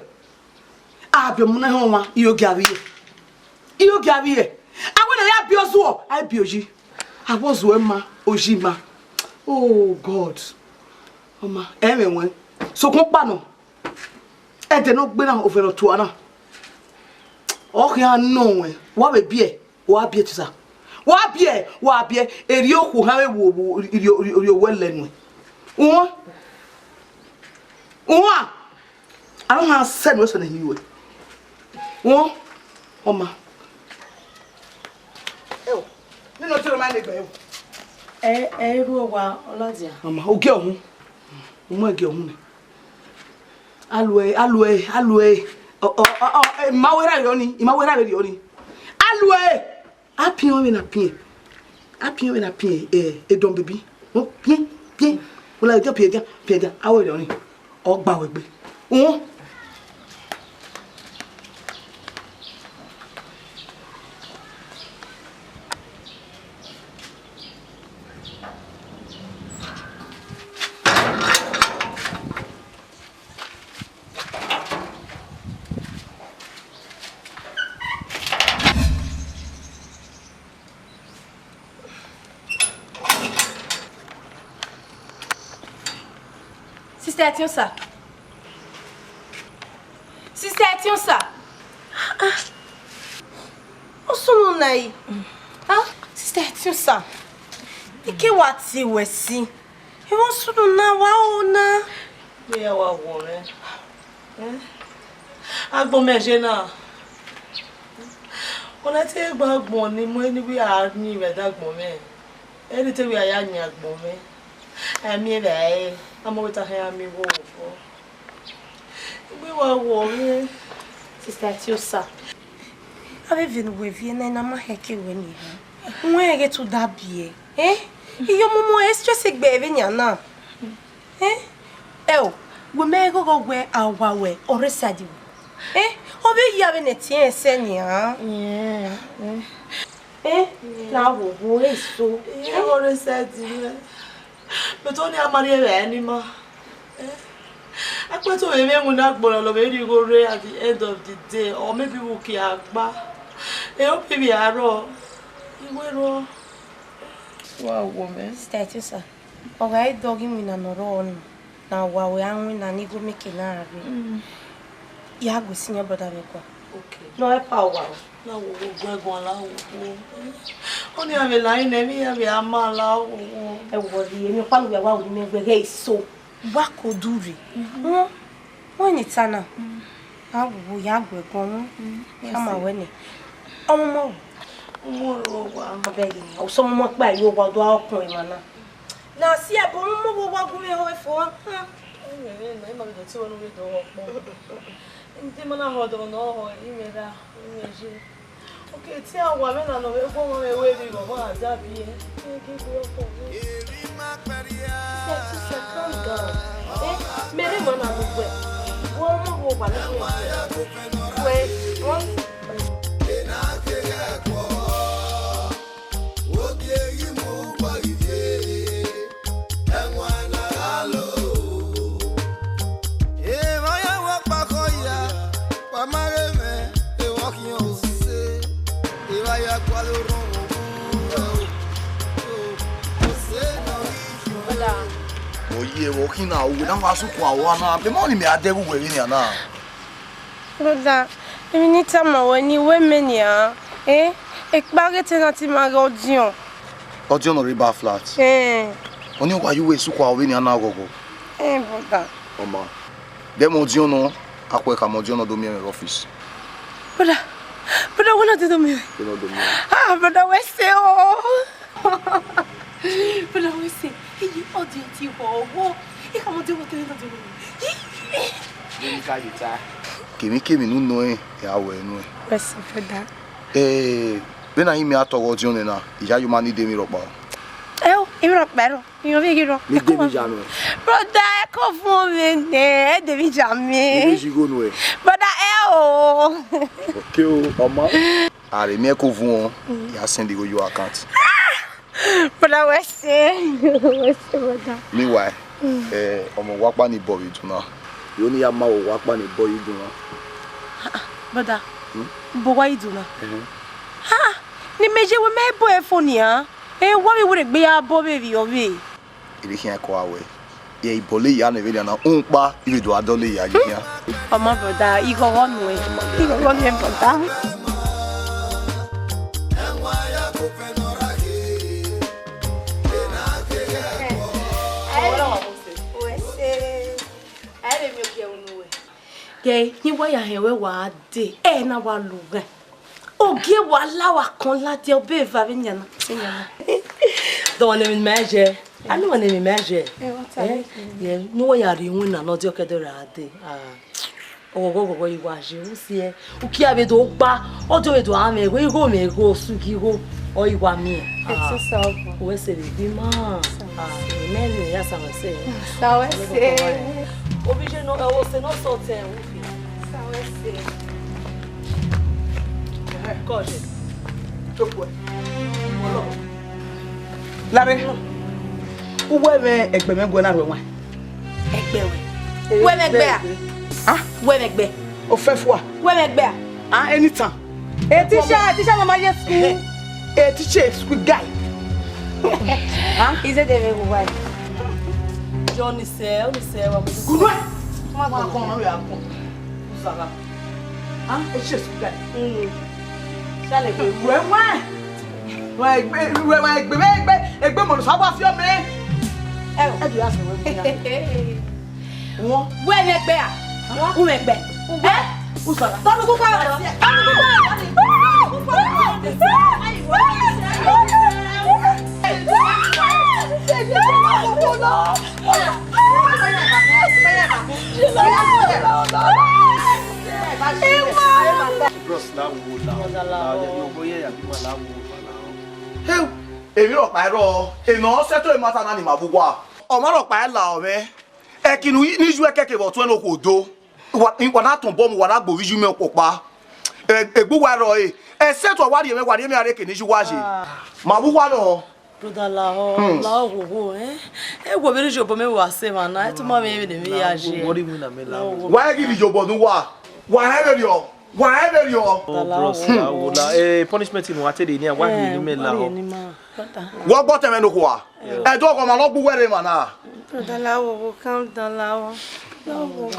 A biẹ ọmọ na họn ọmwa, I yo gia vbiẹ. I yo gia vbiẹ. A wẹ ne a ya biẹ ọzuọ, a biẹ oyi. A wẹ ọzuọ ma, oyi ma. Oh God. Ọma, ẹ mwẹ wẹn. Sokpan ọkpa nọ. Ẹdẹ ne ọ gbe na, ovẹn ne ọ tua na. Ọ khian nọ wẹn, wa vbe biẹ. Wa biẹ Ẹtiosa. Wa biẹ, wa biẹ, erriọ okhuo kha vbe wo, wo, rhie, rhie, rhie owẹ lẹ nuẹn. Uwan. Uwan. A no han sẹ nuẹn sẹ ne hin ruẹ. Uwan. Ọma. Eo. Ne nọ tiro ma ne gbe o. Ẹ, ẹ, ru owa, ọ ladian. Ọma, ogie ọhun. Umu ẹgie ọhun nẹ. Aluẹ, aluẹ, aluẹ. Ọ, ọ, ọ, ọ, ẹ, ima wẹ ra rriọ ni, ima wẹ ra rriọ ni. Aluẹ. A piẹn vbene a piẹn, a piẹn vbene a piẹn, eh, edọn bebi. Ọ piẹn, piẹn. Wẹ la, ẹdia piẹn, ẹdia, piẹn, ẹdia. A wẹ rẹ ọnii, ọ gba wẹ gbe. Uhun. Sister Etiosa. Sister Etiosa. Ah, ah. Ọ sunu na yi. Ah, Sister Etiosa. Ike wa tie wẹ si. Ẹ, ọ sunu na wa o na. Vbe ya wa wọ mwẹ? Eh? Agbọn mẹ ye na. Ọna te gba agbọn ne imẹ ni wẹ a yin vbe ẹdagbọn mwẹ. Eni te wẹ a ya yin agbọn mwẹ. A miẹn vbe ẹre, a ma wẹ ta hẹ a miẹn vbe obọ. Egbe wa wọ mwẹ. Sister Etiosa, avbe eve ne uwẹ viẹ na, I na ma hẹ ke wẹ nian. Uwẹ ghe tu da biẹ. Eh? Iye ọmọmọ ẹ stress egbe vbe nian na. Eh? Ẹ o, wẹ mẹ ghọghọ wẹ a wa wẹ ọre side wẹ. Eh? Ọ vbe ya vbe ne ẹtin ẹsẹ nian. Yeah, eh. Eh? Na wo wo eso. Iye ọre side wẹ. But ọni a ma rhie vbe ẹre ni ma. Eh? Akpẹto vbe mwẹ winna agbọn ne ọ vbe rhie igho rre at the end of the day, or maybe vbe uki a gba. E hope ivbi arọ. Iwe rọ. Wa wo mẹ. Sister Etiosa, ọ gha i dọghe iwinna ne ọ rrọọ nii, ne a wa wẹ a winna ne igho mieke na rre. Mm. Ya gu sin yan brother mwẹ kua. Okay. Ne ọ help a wa o. Na wo wo guẹ guan la wo wo. Ọni a vbe la yin nẹ, emwi iran vbe a ma la wo wo. Ẹ wo rhie, emwi ọkpa ne uwẹ wa ru ne imẹ wẹ ghẹ eso. Wa ko du rre. Mhm. Wọn, wọn ni ta na. Mm. A wo wo ya gu ẹguọn wọn. Mm. Ka ma wẹ nẹ. Ọmọ ọmọ wo. Ọmọ ro wa. Abẹ yi. O so ọmọ ọmọ kpa yo wa do a ọkun emwa na. Na si ẹbọ ọmọ ọmọ wo wa gu mwẹ ho efo. Ha. Ẹ mẹ, ẹ mẹ, ẹ ma vbe dọtẹ wẹ ne u vbe dọghọ ọkpọ. Ndị mana họdọ nọ họ imẹ ra, imẹ je. Oke, te a wa mwẹ na nọ vbe gu ọmọ mwẹ wẹ vbe ọmọ a da biẹ. Ẹ ghi gbe ọkọ mwẹ. Sister, sister, calm down. Eh, mẹ rhe ma na mu gbe. Wọ ọmọ wo wa na. Wẹ, wọ. Emwa ya wẹ ọkpa khọ ya, wa ma ghe mwẹ, evbọ khian ose, evba ya gualọ orhọnmwọ vbe ẹ o, ose ne ọ ghi khian. Ọ ye vbe ọ khin na, uwẹ na wa sukun awa na, mẹ ma ni mẹ a dẹghe uwẹ vbenian na. Brother, emwi ne I tama ruẹ ni, wẹ mẹ nian, eh, ekpa ghe tenant ma ghe ọdiọn. Ọdiọn nọ rre ba flat? Eh. Ọni wa ye uwẹ sukun aro vbenian na ghọghọ? Eh, brother. Ọ ma. Dẹ mẹ ọdiọn nọ, a khuẹ khama ọdiọn nọ do miẹn mwẹ vbe office. Brother, brother, wẹ na do do miẹn mwẹ? Wẹ na do miẹn mwẹ. Ah, brother, wẹ sẹ o. Brother, wẹ sẹ, iye ọdiọn ti họhọ. I khama ọdiọn nọ te vbe na do miẹn mwẹ. Vbene I ka ye ta. Kemwikemwi ne u nọ rẹn, ya wẹ nuẹn. Wẹ sẹ, brother. Eh, vbene a yin mẹ a tọghọ ọdiọn nẹ na, I ya yo ma need emwi rhọkpa. Ẹo, emwi rhọkpa ẹrọ, irẹn vbe ghi rrọọ. Ne I de emwi ya nuẹn. Brother, ẹ ko vuọn mwẹ nẹ, ẹ de emwi ya mẹ. I vbe zẹ igho nuẹn. Brother, ẹo. Okay o, ọ ma. A rhe miẹn ko vuọn, ya send igho your account. Brother, wẹ sẹ, wẹ sẹ, brother. Meanwhile, eh, ọmọ wa ọkpa ni bọ vbe idu na. Yo ni ya ma wẹ wa ọkpa ni bọ idu na. Ah, ah, brother, Hmm? Bọ wa idu na. Mhm. Ah, ne imẹ ye wẹ mẹ bọ ẹfo nian. Eh, wa vbe werriegbe ya bọ vbe vbiẹ ọvbe. Ivbi khian ko a wẹ. Ye ibọle ya ne vbe na, unkpa, ivbi do a dọle ya ye khian. Ọmọ brother, I ghọghọ nuẹn. I ghọghọ nuẹn, brother. Gẹ, ne wa ya hẹn wẹ wa dee, ẹ na wa lu ghẹ. Ogie wa la wa kan ladian, ọ be eva vbe yan na, vbe yan na. Dọmọ ne emwi ne mẹ jẹ. A miẹn ne emwi ne mẹ jẹ. Ẹ, wa ta Eh, ye, ne uwẹ ya rhie iwinna ne ọ diọkẹ do ra dee. Ah. Ọghọghọ, ọghọghọ, I wa ye, u si ẹ. U kia vbe do gba, ọ do vbe do a mwẹ igho, igho mwẹ igho, osugi igho, ọ I wa miẹn. Ẹ Ah. ti sa ọgbọ. Uwẹ sẹ vbe gbe ima. Sa Ah, wẹ sẹ. Amen, ya sa wẹ sẹ. Sa wẹ sẹ. Obi je nọ, ẹ, ose nọ sọ tẹ, u fi. Sa wẹ sẹ. Kọje. Tokwe. Ọlọ. Lare. Uwẹ mwẹ ẹgbẹ mwẹ guẹ na rhuẹ wan. Ẹgbẹ wẹ. Wẹ mwẹ ẹgbẹ a? Ah? Wẹ mwẹ ẹgbẹ. Ofẹfua. Wẹ mwẹ ẹgbẹ a? Ah, anytime. A teacher, a teacher mama ye school. A teacher, school guy. Ah? Is it the way we want? Johnny sẹ, Johnny sẹ, wa mo. Gunu ẹ. Wa kọ ọmọ rẹ akọ. Usara. Ah, a teacher, school guy. Mm. Sale ko. Wẹ wan. Wa egbe, wa egbe, egbe, egbe mọ sa wa fi ọmọ. Ẹ o. Ẹ bi a sẹ wẹ. Wọ́n. Wẹ mwẹ ẹgbẹ a? Wẹ mwẹ ẹgbẹ. Ẹ? Usara. Tọnu kúkọ. Tọnu kúkọ. Bros, la wo, la wo, la wo, yo, yo, yeah, yeah, la wo, la wo. Hey, emwi rhọkpa i rrọọ, emwi ọ sẹtin emwi ta na ni ma vbe uwa. Ọ ma rhọkpa i la ọ mwẹ. Ẹki ne u ni yu ẹkẹke vbe ọtuẹn ne okhuo do. Wa, wa na tọn obọ mu, wa na gbe ovbi iye mwẹ ọkpọkpa. Ẹ, egbe uwa i rrọọ re. Except wa rhie mwẹ, wa rhie mwẹ a rrie eke ne iye uwa ye. Ma vbe uwa nọ. Brother Lahọ, Lahọ wowo, eh? Ẹ wo vbene iyobọ mwẹ wa sẹ emwa na, ẹ tuma mwẹ vbene emwi ya ye. Wọrọ iwinna mẹ, Lahọ. Wa i ghi vbe iyobọ ne uwa. Wa rẹn vberriọ. Wa rẹn vberriọ. Oh, bros, Lahọ, la, eh, punishment ne uwa te rhie nian, wa rhie ne imẹ, Lahọ. Wa gbe ọtẹn mwẹ ne okhuo a. Ẹdẹ ọghọmwa ne ọ gbe uwẹ rre emwa na. Brother Lahọ, calm down, Lahọ.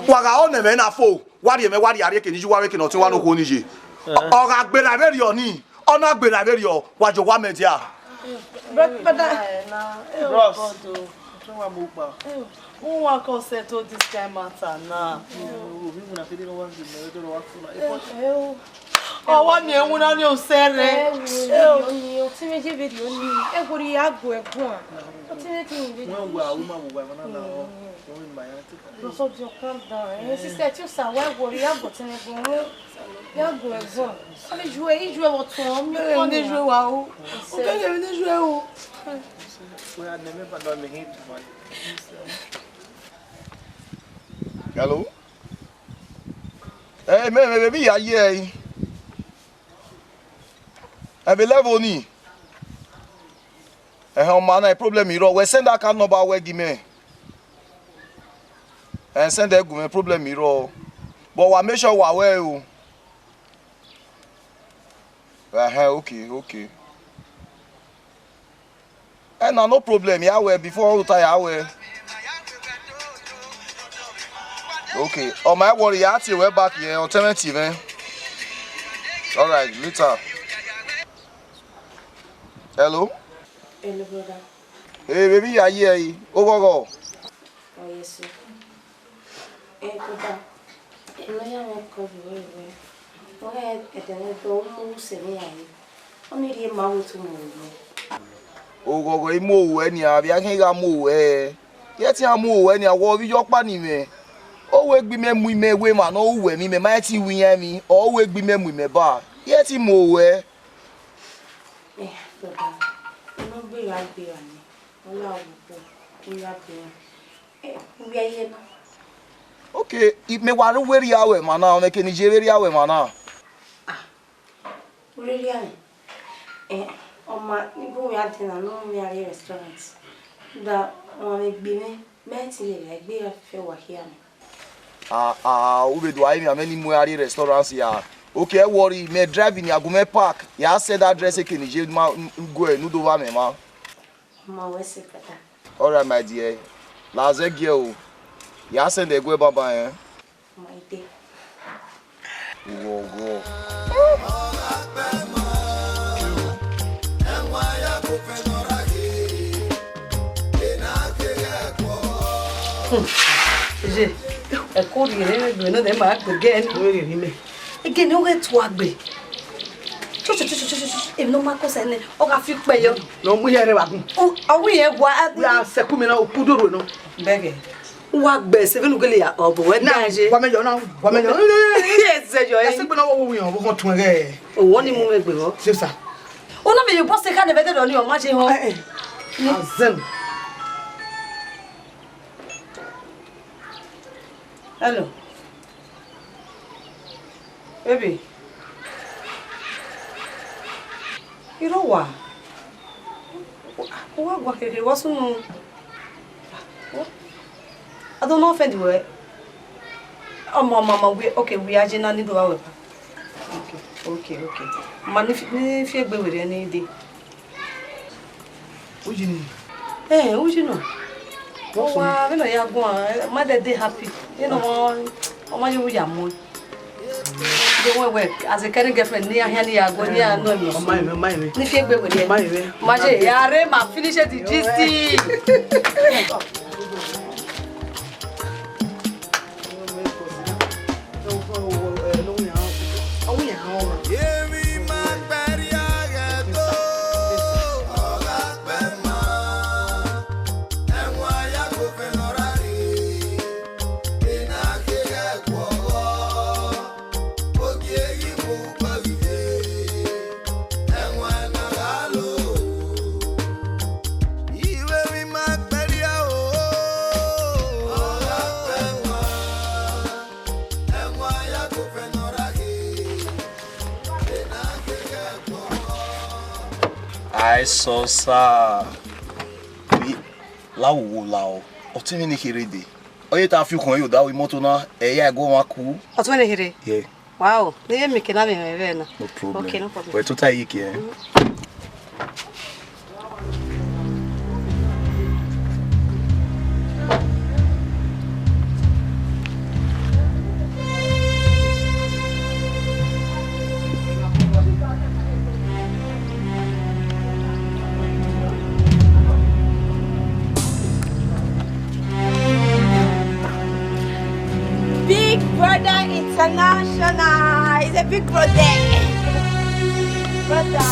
Wa gha rẹn ne ẹmwẹ na fo, wa rhie mwẹ, wa rhie a rrie eke ne iye uwa vbe eke ne ọtẹn uwa ne okhuo ni ye. Ọ gha gberra vberriọ ni, ọ na gberra vberriọ, wa jọ wa mẹ dia. Brother. Bros. Uwa mọ ukpa. Uwa can settle this kind matter now. Ovbi iwinna fede ne ọ wa gbe mẹ, ọ wa funa. Ọ wa miẹn ẹwu na ni osẹrẹ. Ẹ wo, vberriọ ni, ọtẹn mwẹ je vberriọ ni. Ẹ wo, rhie a gu ẹguae. Ọtẹn mwẹ te vberriọ. Wẹ wa, u ma vbe uwa, emwa na na rọ. Wẹ ma ya te. Bros, calm down. Eh, sister, te u sa wa, ẹ wo, rhie a gu ọtẹn mwẹ ẹguae. Rhie a gu ẹguae. Ọ ni ju ẹ, i ju ẹ vbe ọtuẹn, ọ miẹn ọkọ ni. Ẹ ne ju ẹ wa o. Okẹghe emwi ne ju ẹ o. Wẹ a nẹ mẹ ba nọ mẹ hin too much. Hello? Ẹ, mẹ, mẹ, mẹ, vbe ya ye ẹre. Ẹ vbe level ni. Ẹhẹn, ọ ma na, problem i rrọọ. Wẹ send account number wẹ gi mẹ. Ẹ, send ẹre gu mwẹ, problem i rrọọ. But wa make sure wa ru ẹre o. Ẹhẹn, okay, okay. Ẹ na, no problem, ya ru ẹre before u ta ya ru ẹre. Okay, ọ ma worry, ya tie wẹ back yẹ, ọtẹn mwẹ tie mwẹ. All right, later. Hello? Hello, brother. Hey, baby, ya ye ẹre, oghọghọ. Oh, yes, sir. Eh, brother, ẹ ne ọ ya mwẹ call vbe wẹ, wẹ, ọ rẹn ẹdẹ ne ọ do mu sẹ ne iran ye. Ọ ni rhie ma vbe otu mu oruẹ. Oghọghọ i mu oruẹ nian, avbe a khian gha mu oruẹ. Yẹ te iran mu oruẹ nian, wẹ ovbi iyọkpa ni mwẹ. O wẹ gbe imẹ mu imẹ wẹ emwa ne ọ ru uwẹ emwi, mẹ ma te ru iran emwi, ọ wẹ gbe imẹ mu imẹ ba. Yẹ te mu oruẹ. Eh, brother, unu gbe gha gbe ra nẹ, ọ la vbe obọ, u ya gbe ra. Eh, u ya ye na. Okay, i, mẹ wa ru werriẹ aro ẹmwa na, ọmọ ẹke ne I ye vberriẹ aro ẹmwa na. Ah, u rhirhi aro? Eh, ọ ma, ne I gu mwẹ a dee na, ne ọ mu mwẹ a rrie restaurant. Da, ọmwa vbe gbe mwẹ, mẹ i te lele a, egbe ra fẹ wa khian nẹ. Ah, ah, u vbe do a rinmwian mwẹ ne I mu ẹre a rrie restaurant ya. Okay, ẹ worry, mẹ drive nian gu mwẹ park, ya send address eke ne I ye ma, gu ẹre ne u do vba mwẹ mwa. Ma wẹ sẹ, brother. All right, my dear. La zẹ giẹ o. Ya send ẹguẹ banban ẹn. Ma i de. Uwọ, uwọ. Hmm. Ye, ẹko rhie ne gbe ne ma gbe gẹ ni. Wẹ rhie mẹ. Ege ne ọ ghẹ tua gbe. Cho, cho, cho, cho, cho, cho, cho. Emwi ne ọ ma kọsa nẹ, ọ gha fi ukpẹ yọ. Ne ọ mu iye rẹ vbe agbọn. Ọ, ọ wẹ irẹn gua. Wẹ a sẹku mẹ na, okudo ruẹ nọ. Bẹghe. Wa gbe ẹse vbene u gele ya, ọ bu wẹ na, dan ye. Wa mẹ yọ na, wa mẹ yọ. Iye ẹzẹ yọ ẹ. Ẹse gbe na, wo wu yan, wo kàn tun ẹghẹ. Owọ ni mu mwẹ gbe vbọ. Sesa. Ọ na mẹ ye bọ se ka ne vbe dẹ dọ ni, ọ ma ye họn. Eh, eh. Azẹn. Hello. Baby. Iro wa. Wa gua kherhe wa sunu. I don't know offend wẹ. Ọmọ, ọmọ, ọmọ, we, okay, we are Gina ni do wa wẹ. Okay, okay, okay. Ma ni fi, ni fi egbe werriẹ ni de. Uyi ni. Eh, uyi nọ. Ọ wa, vbene ọ ya guan, ma dẹ dey happy. Vbene ọmọ, ọmọ ye uya mu. De wẹ wẹ, as a caring girlfriend, ne I khian ne I ya guan, ne I ya nọ emwi. Ọ ma mwẹ, ọ ma mwẹ. Ni fi egbe werriẹ. Ọ ma mwẹ. Ma ye, ya re, ma finish the gist. Ai sọsa. Wi, la wo wo la o. Ọtẹn mwẹ ne kherhe dee. Ọ ye te a fi ukhọn ye odaro imoto na, ẹ ya ẹguọmwa ku. Ọtẹn mwẹ ne kherhe? Yeah. Wow, ne ye mieke na vbe mwẹ vbe na. No problem. Okay, no problem. Wẹ tota iyeke ẹn. Big Brother International is a big brother. Brother.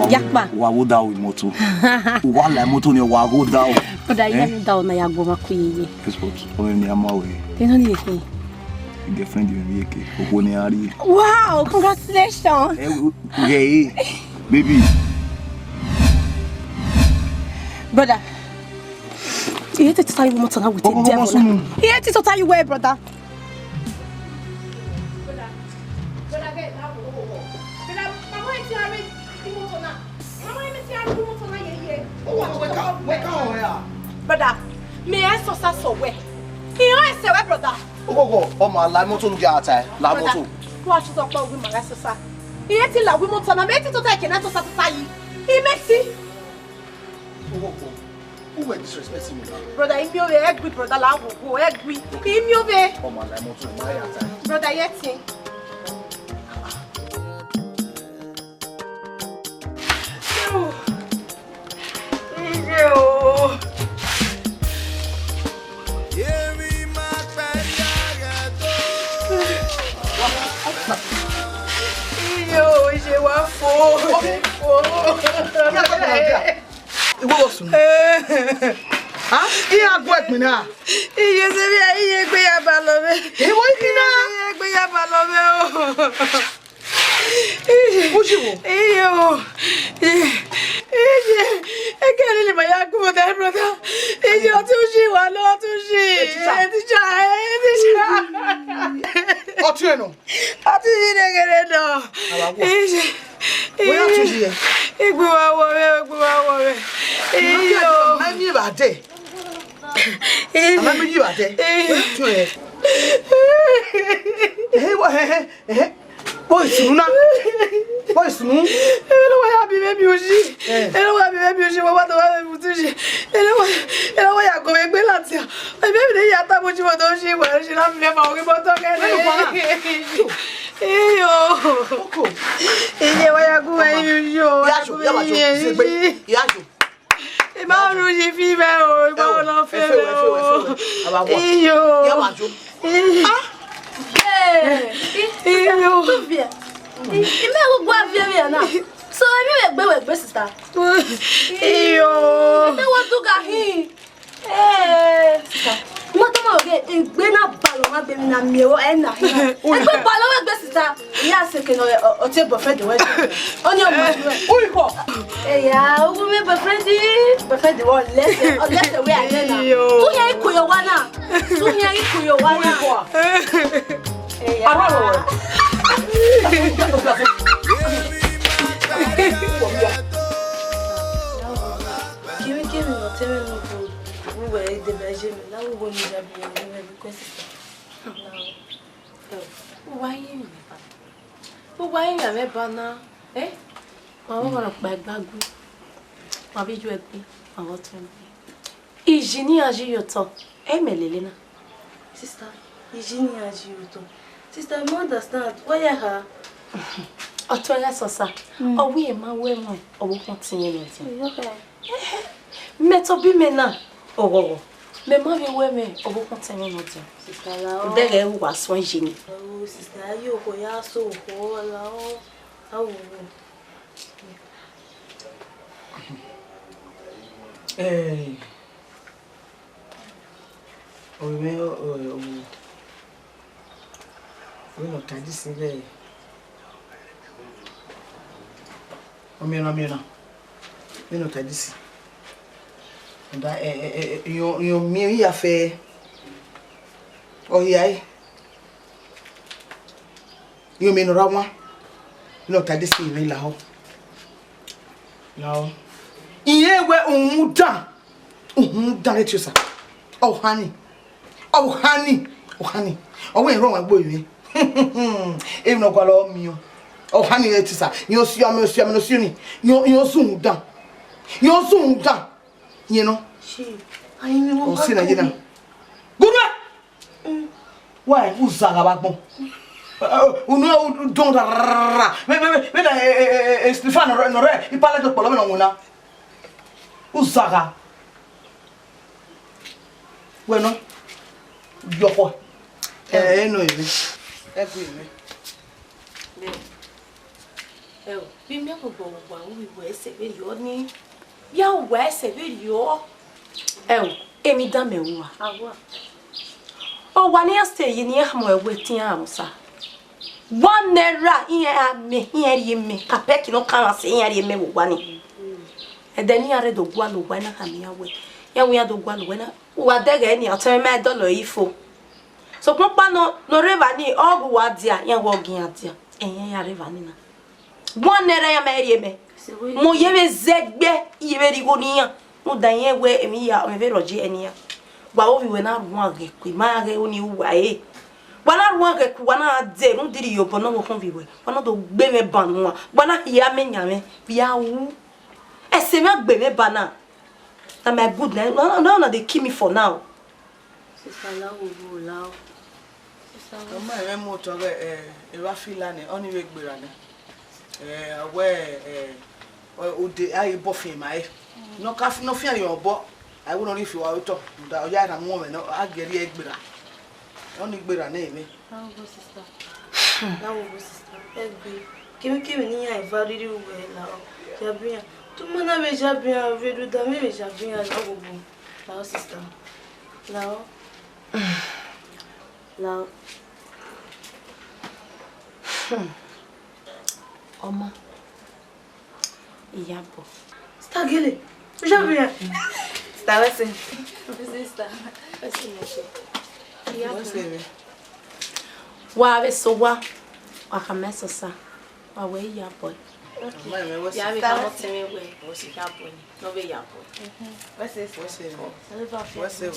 Yakpa. Wa wo da o imoto. Wa la imoto ni wa wo da o. Brother, eh? Ya da o na ya gbo ma ku yeye. Yes, but o ni ama we. Eno ni ehe. Girlfriend mi yeke. Okhuo ne a rrie. Wow, congratulations. Eh, u- u- yeah, eh. Baby. Brother, iye te tota yu imoto na with the devil. Iye te tota yu we, brother. Brother, brother, get that. Brother, mama, it's your imoto na. Mama, it's your imoto na, yeah, yeah. Brother, me I so sa so we. He always say we, brother. Ogogo, ọmọ, la imoto nu gha ta, la imoto. Wa chuzo kpa wi ma gha sosa. Iye te la wi imoto na, me te tota ke na sosa tota yi. He makes it. Ogogo, who were disrespecting me now? Brother, imi ove, egui, brother, la wo wo, egui. Imi ove. Ọmọ, la imoto, ma ya ta. Brother, yet. Iye o. Iye o, iye wa fo, fo. Iwọ sunu. Ah, iye a gu ẹgbin na. Iye se vbe iye egbe ya ba lọ vbe. Iwọ ikina. Iye egbe ya ba lọ vbe o. Uji wo? Iye o. Iye. Eke lele ma ya gu brother, brother. Iye ọtẹn uji wa lọ, ọtẹn uji. Eh, teacher. Eh, teacher, eh, teacher. Ọtẹn eno. Ọtẹn uji ne ghere nọ. Awa wo. Iye. Wo ya ọtẹn uji ye? Egbe wa wọ vbe, egbe wa wọ vbe. Iye o. Ma mi ba de. Iye. Ama mi yi ba de. Iye. Wo ya ọtẹn uji ye? Eh, wo, eh, eh, eh. Boys nu na. Boys nu. Ẹ lọ wa ya bi mẹ bi uji. Eh. Ẹ lọ wa bi mẹ bi uji, wa wa do wa mẹ bi uji. Ẹ lọ wa, ẹ lọ wa ya go egbe ladian. Ẹ mẹ bi ne ya ta mo ji mo do uji, wa uji na mi mẹ ma ogi mo to kẹ. Ẹ lọ wa na. Iyo. Oko. Iye wa ya gu wa uji o. Ya jo, ya wa jo. Iye. Ze gbe. Ya jo. Ima ru yi fi mẹ o, ima ru lọ fe mẹ o. Iyo. Ya wa jo. Ah. Iyo. Imẹ ru gua viẹ vbe na. So, emwi vbe egbe, vbe egbe, sister. Iyo. Ẹ wọ duga hin. Eh, sister. Mo tama oge, egbe na balọ ma gbe mi na miẹn vbe ẹna hin. Egbe balọ vbe egbe, sister. Iya seke nọ, ọ, ọ tie boyfriend wẹ. Ọni ọmọ wẹ. Uriko. Eya, ugu mi boyfriend, boyfriend wẹ lẹsẹ, ọ lẹsẹ wẹ ayẹ na. Iyo. Tu yẹn iko yo wa na. Tu yẹn iko yo wa na. Uriko. Eya. Arọ wẹ. Kiri kiri nọ tẹmẹ nọ ko. Uwẹ deba je mi, na uwẹ ni ya bi ya mi ko sister. Uwa yin mi ba. Uwa yin ya me ba na. Eh? Ma wo ro pa egbagu. Ma bi ju egbe, ma wo tun egbe. Iji ne iran yi ye otọ, ẹ i mẹ lele na. Sister, iji ne iran yi ye otọ. Sister, I don't understand. Why ya ha? Ọtẹn ya sosa. Mm. Ọ wẹ ma wẹ ẹmwẹ, ọ wẹ kọn tin yẹn nọ. It's okay. Mẹ tobọ mẹ na, ọghọghọ. Mẹ ma vbe wẹ ẹmwẹ, ọ wẹ kọn tin yẹn nọ. Sister, la o. Dẹghẹ wa suẹn yi ni. Oh, sister, aye okhuo ya so okhuo, la o. Awo. Eh. Ovbi mwẹ, ọ, ọ, ọ, vbene ọ ta edesi vbe, ọ miẹn ọna, ọ miẹn ọna, vbene ọ ta edesi. Rhunmwuda, ẹ, ẹ, ẹ, ẹ, irẹn, irẹn miẹn emwi ya fẹ, ọ hia ẹre. Irẹn miẹn ne ọ rre awan, vbene ọ ta edesi vbe lahọ. Irẹn wẹ uhunmwu dan, uhunmwu dan Etiosa. Ọ hani, ọ hani, ọ hani. Ọ wẹ rọnmwẹ gbe mwẹ. Emwi ne ọ gualọ miẹn. Ọ hani Etiosa. Irẹn osi amẹ, osi amẹ, osi ni. Irẹn, irẹn osi uhunmwu dan. Irẹn osi uhunmwu dan. Irẹn nọ. Ọ si na ye na. Gu nuẹ. Why? U zagha vbe agbọn. Unu u don rara. Vbe, vbe, vbe, vbene, eh, eh, eh, eh, Stefan nọ rre, nọ rre ipalẹt ọkpọlọ vbene ọ winna. U zagha. Wẹ nọ. Yọkhọ. Ẹ, ẹ nọ ere. Ẹ gu ere. Ẹ o, vbe imẹ kugbe owa, u vbe wẹ ẹsẹ vberriọ ni. Ya wẹ ẹsẹ vberriọ. Ẹ o, emwi dan mẹ ru a. Awa. Owa ne iran stay ye ne iran mu ẹwu ẹtin iran vbe osa. One naira iran a mẹ, iran rhie mẹ, kapẹki ne ọ kan mwa sẹ iran rhie mẹ vbe owa ni. Ẹdẹ ne iran rre do gualọ owa na khama iran wẹ, iran wẹ iran do gualọ owa na, uwa dẹghẹ nia, ọtẹn mwẹ ma dọlọ ẹre fo. Sokpan ọkpa nọ, ne ọ rre evba ni, ọ ghe uwa dia, iran wẹ ọ gie iran dia, ẹyẹn ya rre evba ni na. One naira iran ma rhie mẹ. Mu ye vbe zẹ gbe, iye vbe rhie igho ne iran. Rhunmwuda irẹn wẹ emwi hia, ọmọ vbe rhọje ẹre ne iran. Wa vbe ovbi wẹ na rhuan ghẹ ku, ma ghe uni uwa ẹre. Wa na rhuan ghẹ ku, wa na dẹ rhunmwuda iyobọ ne ọ vbe khọn ovbi wẹ. Wa na do gbe mwẹ ban nuan. Wa na hia amẹ yan mwẹ, vbe a wu. Ẹse mwẹ gbe mwẹ ba na. Na my good na, na, na, na dey kill me for now. Sister, la wo wo la o. Sister, ọ ma mwẹ mu otọ ghẹ, eh, evba fila nẹ, ọni vbe gberra nẹ. Eh, a wẹ, eh, ọ, ode, a ye bọ fian ma ẹre. Ne ọ ka fi, ne ọ fian ye obọ, a i wẹ ne ọ rhie fi uwa otọ, rhunmwuda ọ ya na mu ọmwẹ nẹ, a gẹrriẹ gberra. Ọni gberra nẹ emwi. Awo sister. Awo sister. Egbe. Kevbe kevbe ne iran eva rhirhi ruẹ la o. Ya bian. Tu ma na vbe ya bian, vbe rhunmwuda mẹ vbe ya bian la o. Lao sister. Lao. Lao. Ọma. Iyabọ. Sister gele. Ujọ bi ya. Sister, wẹ sẹ? Sister, wẹ sẹ? Iyabọ. Wa vbe sẹ owa, wa khama Ẹsosa, wa wẹ Iyabọ. Okay. Ya vbe khama ọtẹn mwẹ wẹ, Iyabọ ni, ne ọ vbe Iyabọ. Wẹ sẹ? Wẹ sẹ? Wẹ sẹ?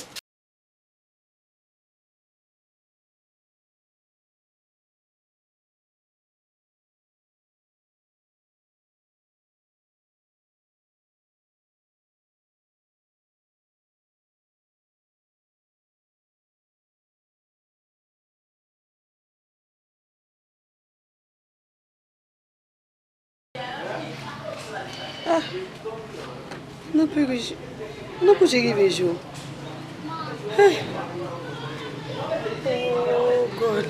Ah, no piggy, no put a give you. Hey. Oh God.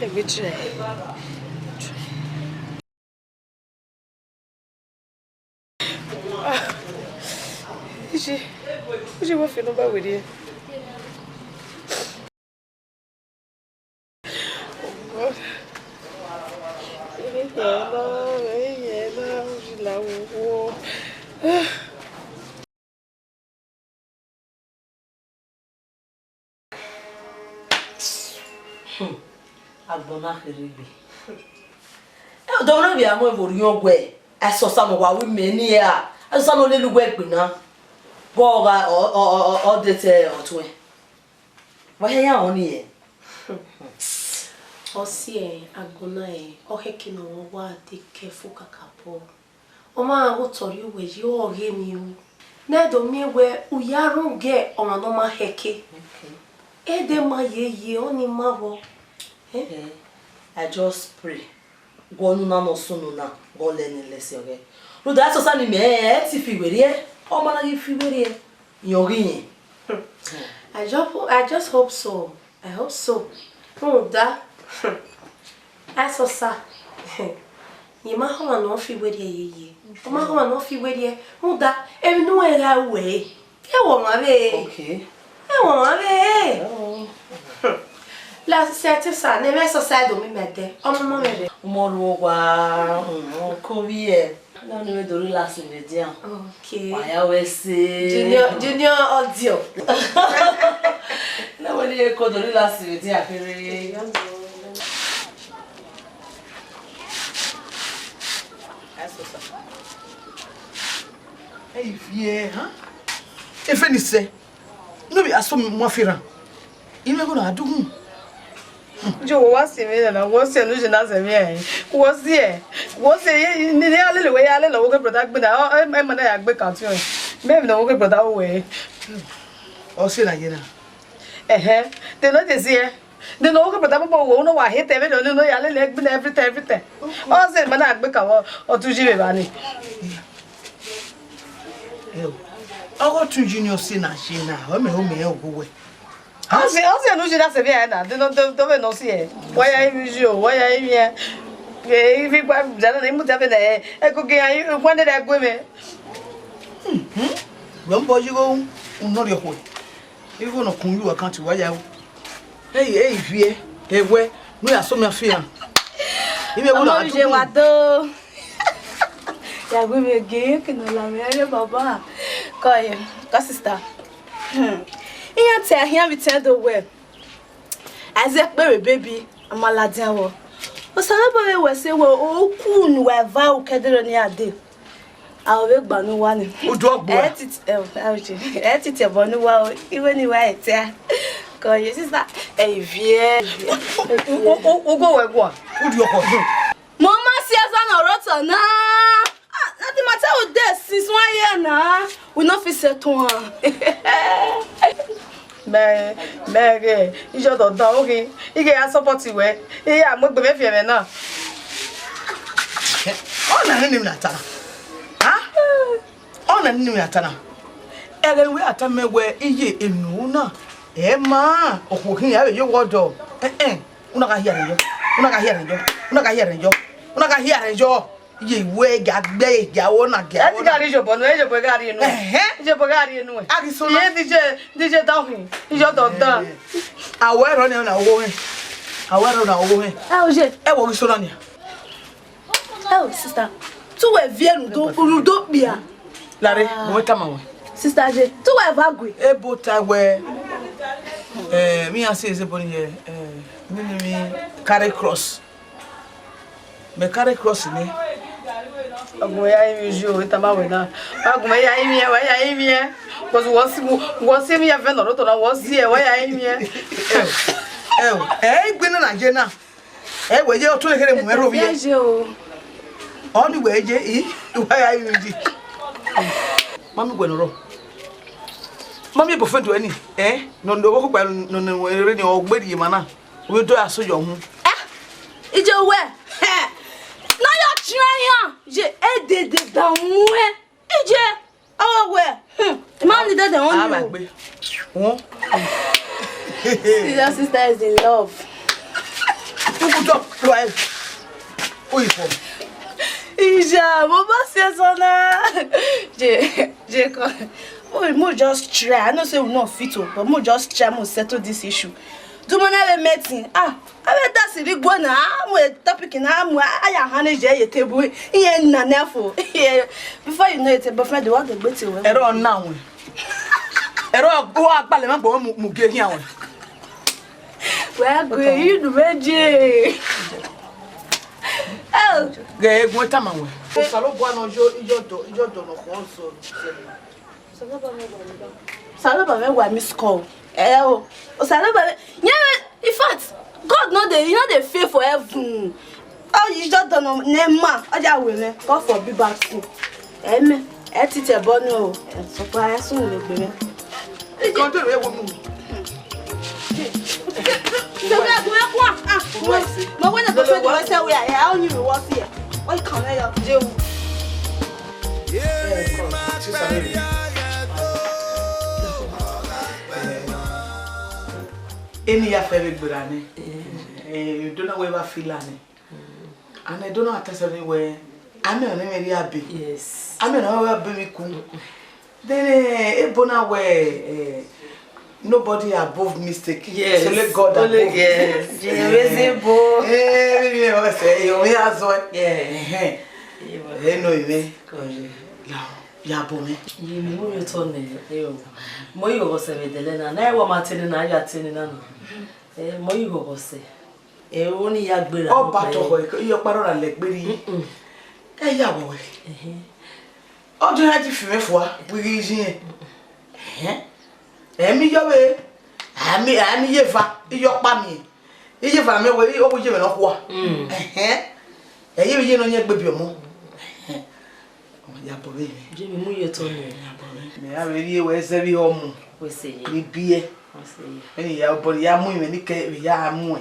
Let me try. Ah, ije, ije wa fi nọmba werriẹ. Oh God. Iyẹn na, iyẹn na, uji la wowo. Hmm, agbọn na kherhe egbe. Ẹ, ọdọ mwẹ na vbe a mu ẹvbo rhiọn wẹ, Ẹsosa ne ọ wa ru imẹ nii ra, Ẹsosa ne ọ lele uwẹ egbe na, vbe ọ gha, ọ, ọ, ọ, ọ, ọ de te ọtuẹn. Wa hia ya rọnmwẹ nẹ? Ọ si ẹre, agbọn na ẹre, ọ khẹke ne ọ wa de kẹ fo kakabọ. Ọ ma gha ghe otọ rrie uwẹ yi, ọ ghe emwi ru. Ne ẹ do miẹn wẹ u ya rhunmwuda ọmwa ne ọ ma khẹke. Okay. Ẹdẹ ma ye ye, ọni ma vbọ. Eh? Eh, I just pray. Gua unu na ne ọ sunu na, gua lẹ ne lẹsẹ ọghẹ. Rhunmwuda Ẹsosa ni mẹ, ẹ ti fi werriẹ, ọ ma na ghi fi werriẹ, rẹn ọ ghi rẹn. I just, I just hope so. I hope so. Rhunmwuda, Ẹsosa, rẹn ma họmwa ne ọ fi werriẹ yeye. Ọ ma họmwa ne ọ fi werriẹ. Rhunmwuda, emwi ne uwẹ gha ru ẹre, ẹ wẹ ọmwa vbe. Okay. Ẹ wẹ ọmwa vbe. Oh. La sẹ Ẹsosa, ne ẹmwẹ Ẹsosa do miẹn mẹ dẹ, ọmọ ọmọ mwẹ rre. Ọmọ ru owa, mm, ko vbiẹ. Na ni vbe do relax vbe dia. Okay. Wa ya wẹ sẹ. Junior, Junior audio. Na wẹ ni ko do relax vbe dia kherhe. Ẹsosa. Ẹ i viẹ, ha? Efe ni sẹ. No be aso mu afiran. Inu ẹgho na a dukhun. Joe, wo wa si emwi na, wo si ẹnu je na zẹ emwi ẹnrẹn. Wo si ẹ. Wo si ẹ, ne, ne a lele wẹ, ya lele wo ke brother gbe na. Ọ, ẹ, ẹ ma na ya gbe ka ọtiọnrẹn. Mẹ emwi ne wo ke brother wo wẹ. Ọ si na ye na. Ẹhẹn. De no de si ẹ. De no wo ke brother bọbọ wo, no wa hate ẹvbo, no, no ya lele gbe na everything, everything. Ọ si ẹ ma na gbe ka wọ, ọ tu ji vbe ba ni. Ẹ o. Ọghe otu Junior si na ye na, ọ mẹ, ọ mẹ, ọ gho wẹ. Ọ si, ọ si ẹnu je na sẹ emwi ẹnrẹn na, de no, de, de vbe ne ọ si ẹ. Wa ya emwi ji o, wa ya emwi ẹ. Ẹ, ifi gba, jana na, imudia vbe nẹ, ẹ, ẹgogo iran, iwan ne ẹ gu mwẹ. Wẹ mbọ yi igho unọrriọkhuẹ. Igho ne ọ kun yu account wa ya o. Ẹ i, ẹ i viẹ, ẹ wẹ, ne u ya so mia fian. Imẹ wo na Ọmọ mi je wa dukhun. Do. Ya gu mwẹ gie, ke nọ la mwẹ re baba. Kọ ye, kọ sister. Hmm. Iran te ahian vbe itiẹn do wẹ. Isaac kpere baby, a ma ladian vbọ. Osanobua vbe wẹ sẹ wẹ, oku ne uwa eva ru ke ẹdẹrriọ ne iran dee. A vbe gba ne uwa ni. Udu ọgbo ẹ. Ẹ titi, ẹ, ẹ titi ẹbọ ne uwa o, iwe ne uwa ẹtia. Kọ ye sister, ẹ i viẹ. U, u, u, ugo wẹ gua. Udu ọkọ. Mo ma si ẹzọ ne ọ rre otọ na. Ah, nothing matter with this since one year now. We no fit settle am. Mẹ, mẹ ghe, iyọ dọdọ, oghi, I ghe ya support wẹ, I ya mu egbe mwẹ viọ ẹmwẹ na. Ọna nene emwi na ta na. Ha? Ọna nene emwi na ta na. Ẹghẹ ne uwẹ a tama wẹ iye enu na, ẹ ma, okhuo khin ya vbe ye owa ọdọ. Ẹn, ẹn, u na gha hia rẹn yọ, u na gha hia rẹn yọ, u na gha hia rẹn yọ, u na gha hia rẹn yọ. Ye wẹ ga gbe ga wo na ga. Ẹ ti gha rhie iyobọ nu, iyobọ gha rhie nu. Ẹhẹn. Iyobọ gha rhie nu. A ghi so na. Iye DJ, DJ Dawhin, iyọ dọ dan. Awẹ rọ ni na wo hẹn. Awẹ rọ na wo hẹn. Ẹ o je. Ẹ wo ghi so na nia. Oh, sister, tu wẹ viẹ rudo, rudo kpia. Lare, mo wẹ tama wẹ. Sister je, tu wẹ va gui. Ebo ta wẹ, eh, mi a si eze boni ye, eh, mi ni mi carry cross. Me carry cross ni. Agun ya imi ju, e tama wẹ na. Agun ya imi, wa ya imi. Because wo si, wo si mi ya vẹ nọ, to na wo si e, wa ya imi. Eh, eh, eh, gbinna na je na. Ẹ wẹ ye, ọ tun lele mu ẹro vbiẹ. Ẹ je o. Ọ ni wẹ ye, i, wa ya ri ji. Mami wẹ nọ rọ. Mami boyfriend wẹ ni, ẹ? Nọ, nọ, wo kugba nọ, nọ, wẹ re ni, ọ gbe rhie ma na. Wẹ do ya so yọ hun. Ẹ? Ije wẹ. Ẹ. Na yọ try yan. Je edede da mu ẹ. Ije. Oh, well. Hmm. Man, the dead one. Ah, my babe. Huh? Your sister is in love. Ugudo, lo e. Who is for? Ija, mo ba si eso na. Je, je ko. Mo, mo just try. I know say we no fit o, but mo just try, mo settle this issue. Do mo na be meeting. Ah, a be da si ri gbo na, a mu e topic na, a mu, a ya han je ye table. Iye na na fo. Before you know it, a boyfriend wa de gbe ti we. Ẹro na we. Ẹro wa gbalẹ ma gbo mu, mu gie hian we. Wẹ gbe, you do meje. Oh. Ge egun tama we. Osalobua nọ yo, iyọdọ, iyọdọ nọ khọ so. Osalobua mwẹ wa miss call. Eh, oh. Osalobua mwẹ, yeah, in fact, God no dey, he no dey fail for heaven. Oh, you just don't know, ne ma, ọ ja we me, God forbid bad thing. Amen. Ẹ titi ẹbọ nu o. Ẹ sọ pé ẹ sùn lè gbé mi. Ìkan tó rẹ̀ wọ mú. Ìjọba ẹ̀gbọ́n ẹ kú à. Ah, mo wọ́n náà tó fẹ́ dọ̀wọ́ sẹ́wọ́ yà, ẹ̀ á ó yín ìrùwọ́ sí ẹ̀. Wọ́n kàn mẹ́yọ. Jẹun. Eni ya fẹ vbe gbera nẹ. Eh, do na wẹ va fila nẹ. Ana do na ta sẹ ni wẹ, amẹ ọnẹ mẹ ria be. Yes. Amẹ na wa be mi ku. Then, eh, ebo na wẹ, eh, nobody above mistake. Yes. It's only God above mistake. Yes. Jehovah is above. Eh, mi, mi, o se, yo, mi azo. Yeah. Eh, eh. No, me. La, ya bo me. Ye mi mu yo to ne, eh, o. Mo yo go se me dele na. Na wa ma tene na, ya tene na no. Eh, mo yo go se. Eh, oni ya gbera. Ọ ba to ho, yo paro ra le gberi. Mm-mm. Eh, ya wo we. Eh. Ọ do ya ji fi mwẹ fua, wẹ ghi yi ẹn. Ẹhẹn. Ẹ mi yọ vbe, a mi, a mi ye eva, iye ọkpa miẹn. Iye eva mẹ wẹ, ọ wẹ iye mwẹ nọkhua. Mm. Ẹhẹn. Ẹ i ye vbe iye ne ọ yẹn gbe biẹ ọmọ. Ẹhẹn. Ọ ya bọ vbe mẹ. Je mi mu ye otọ nẹ, ya bọ vbe. Mẹ gha vbe rhie wẹ zẹ vbe ọmọ. Wẹ sẹ ye. Ni biẹ. Wẹ sẹ ye. Ẹni ya bọ ya mu imẹ ni kẹ vbe ya mu ẹ.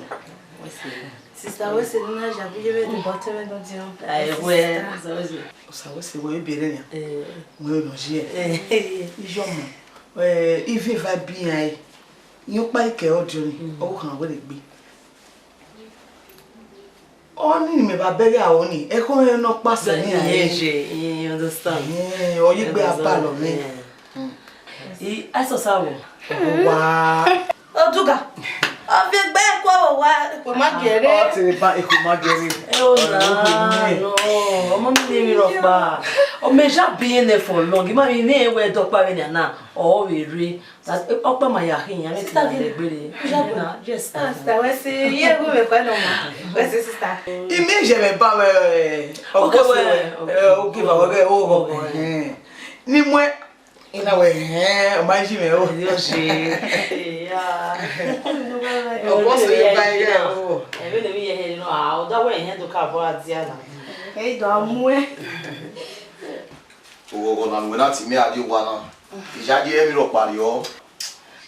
Wẹ sẹ ye. Sister, wẹ sẹ ne na ya bi ye vbe ni bọtẹ vbe nọ diọn. Ai, wẹ, sister. Wẹ sẹ ye. Osa wẹ sẹ wẹ bi ẹre nian. Eh. Wẹ nọ ye. Eh. Iye ọmọ. Eh, ive eva bi iran ẹre. Iyan ọkpa i kẹ ọdiọn ni, mm, ọ gha wẹ rre gbe. Ọni ne imẹ ba bẹghe aro ni, ẹkhọ rẹn nọ kpasẹ ni a. Iye, iye, iye, you understand? Eh, ọ ye gbe. Understand? Abalọ mwẹ. Eh. Mm. I, Aisọsa wo? Wa. Oduga. Ọ fi egbe ẹkua vbe owa, ekpo ma gie ẹre. Ọ te ba ekpo ma gie ẹre. E o na, no, ọmọ mi ne emwi rhọkpa. Ọ mẹ ya bi iye nẹ for long, ima mi ne wẹ dọkpa vbe nian na, ọ vbe rre. That, eh, ọkpa ma ya khin, a vbe sister, ta vbe egbere. Yes. Ah, sister, wẹ sẹ, iye gu vbe kue nọ ma. Wẹ sẹ, sister. Imẹ ye mwẹ ba wẹ, eh, okay, ọgọ sẹ wẹ, wẹ, okay. Eh, okay, ba wẹ, okay, oh, oh, oh, eh. Ni mu ẹ, I na wẹ, eh, ọ ma yi mwẹ o. Yo, she. Yeah. Ọgọ sẹ wẹ ba ya o. Ẹ vbe ne mi ye he no, ah, ọ da wẹ, eh, do ka bọ a dia na. Ẹ i do a mu ẹ. Oghọghọ na ne uwẹ na tie mẹ a rrie owa na. I ya ye emwi rhọkpa rriọ.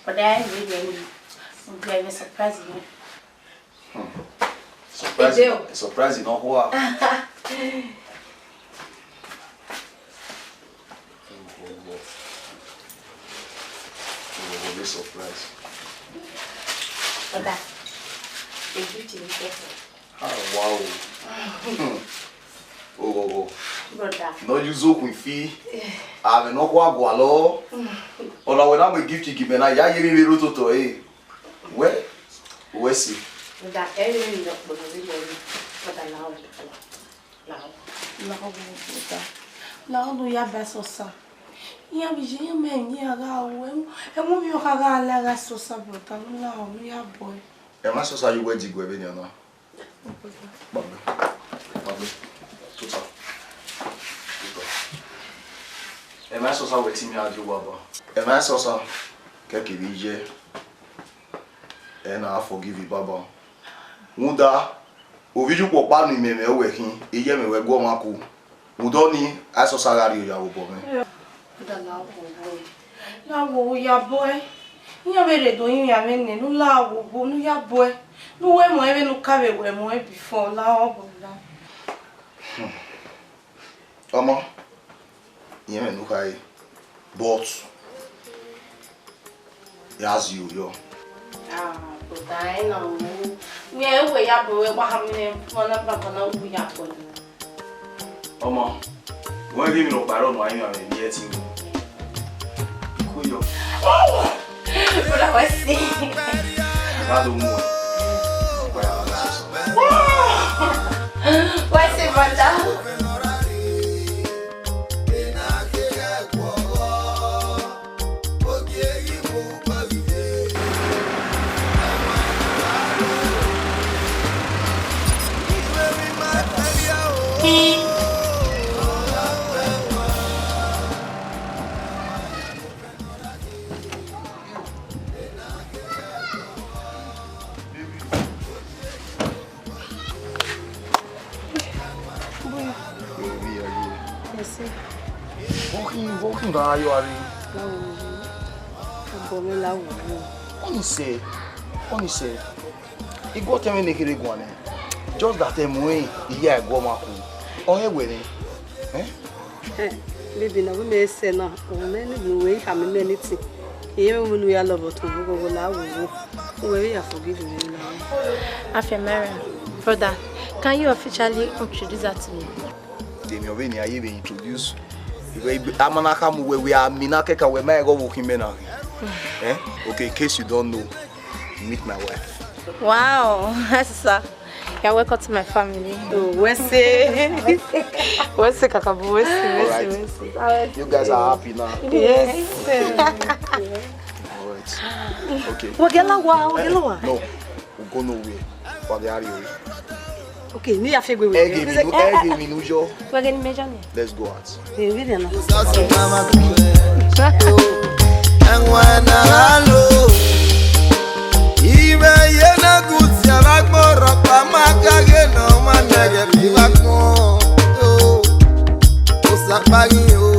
But I really, really, really surprise me. Hmm. Surprise, surprise nọ kua. Oghọghọ, oghọghọ, oghọghọ, surprise. Brother, the gift you get. Ah, wow. Hmm. Oghọghọ. Brother. Ne ọ ye uzokhun fi. Amwẹ ne ọ khua gualọ. Ọ na wẹ na mu gift gi mẹ na, ya ye emwi vbe rre ototọ ẹre. Wẹ, wẹ si. Brother, ẹ i re emwi ne ọ kpọnọ vbe yọ ni. Brother, lahọ, lahọ. Lahọ, brother. Lahọ ne u ya ba Aisọsa. Iran vbe iye iran mẹ ne iran gha ru, ẹmwẹ ovbi ọkhan gha la gha Aisọsa, brother, ne u lahọ, ne u ya bọ ẹre. Ẹmwẹ Aisọsa ye uwẹ diguẹ vbenian na. Kpagbe, kpagbe, tota, tota. Ẹmwẹ Aisọsa wẹ te imẹ a die owa ba. Ẹmwẹ Aisọsa, kẹkẹ vbe iye, ẹ na forgive baba. Rhunmwuda, ovbi iye ukpọkpa ne imẹ mwẹ wẹ khin, iye mwẹ wẹ gu ọmwa ku. Rhunmwuda ọnii, Aisọsa gha rrie oya vbe obọ mwẹ. Brother, lahọ, lahọ, u ya bọ ẹre. Iran vbe rre do rinmwian mwẹ nẹ, ne u lahọ, ne u ya bọ ẹre. Ne u wẹ emọ ẹre vbene u ka vbe wẹ emọ ẹre before, lahọ, brother. Ọmọ, irẹn mwẹ ne u khare, but ya zẹ iro yọ. Ah, brother, ẹ na wu. Wẹ, wẹ ya bọ ẹre, wa ha mẹ, wa na baba na wu ya bọ ẹre. Ọmọ, wẹ ghi emwi rhọkpa rrọọ ne uwa rinmwian mwẹ vbe ẹtin. Ikhuo yọ. Brother, wẹ si. Gha do mu ẹn. Wẹ si, brother. Yes, sir. Vbọ khin, vbọ khin gha yo are? Lahọ, obọ mwẹ lahọ. Ọni sẹ, ọni sẹ. I gu ọtẹn mwẹ ne kherhe guan nẹ. Just that ẹmwẹ ọnrẹn, I ya ẹguọmwa ku. Ọ hẹ wẹ nẹ? Eh? Eh, baby, na vbe mẹ sẹ na, ọ mẹ ne unu wẹ i khama mẹ anything. Iye mwẹ wẹ ne u ya lọ, but oghọghọ lahọ. Uwẹ vbe ya forgive me now. Afiamara, brother, can you officially introduce her to me? Demi, ọ vbe ne a ye vbe introduce. Because a ma na khama uwẹ wẹ a mina kẹkan wẹ ma ẹghẹ ọvbokhan mẹ na. Eh? Okay, in case you don't know, meet my wife. Wow, Aisọsa, you're welcome to my family. Oh, wẹ sẹ. Wẹ sẹ, kakabọ, wẹ sẹ, wẹ sẹ, wẹ sẹ. All right. You guys are happy now? Yes. All right. Okay. Wẹ gẹla wa, wẹ gẹla wa. No, we go nowhere. Wa gẹ a rrie. Okay, ne I ya fi egbe wẹ. Ẹ ghe emwi ne, ẹ ghe emwi ne u yọ. Wẹ ghe ne imẹ yọ nian. Let's go out. Ẹ ghi nian na. Ivẹ ye na gusia vbe agbọn rhọkpa ma ka ghe ne ọmwa nẹghẹ vbe vbe agbọn. Osa kpa ghi o.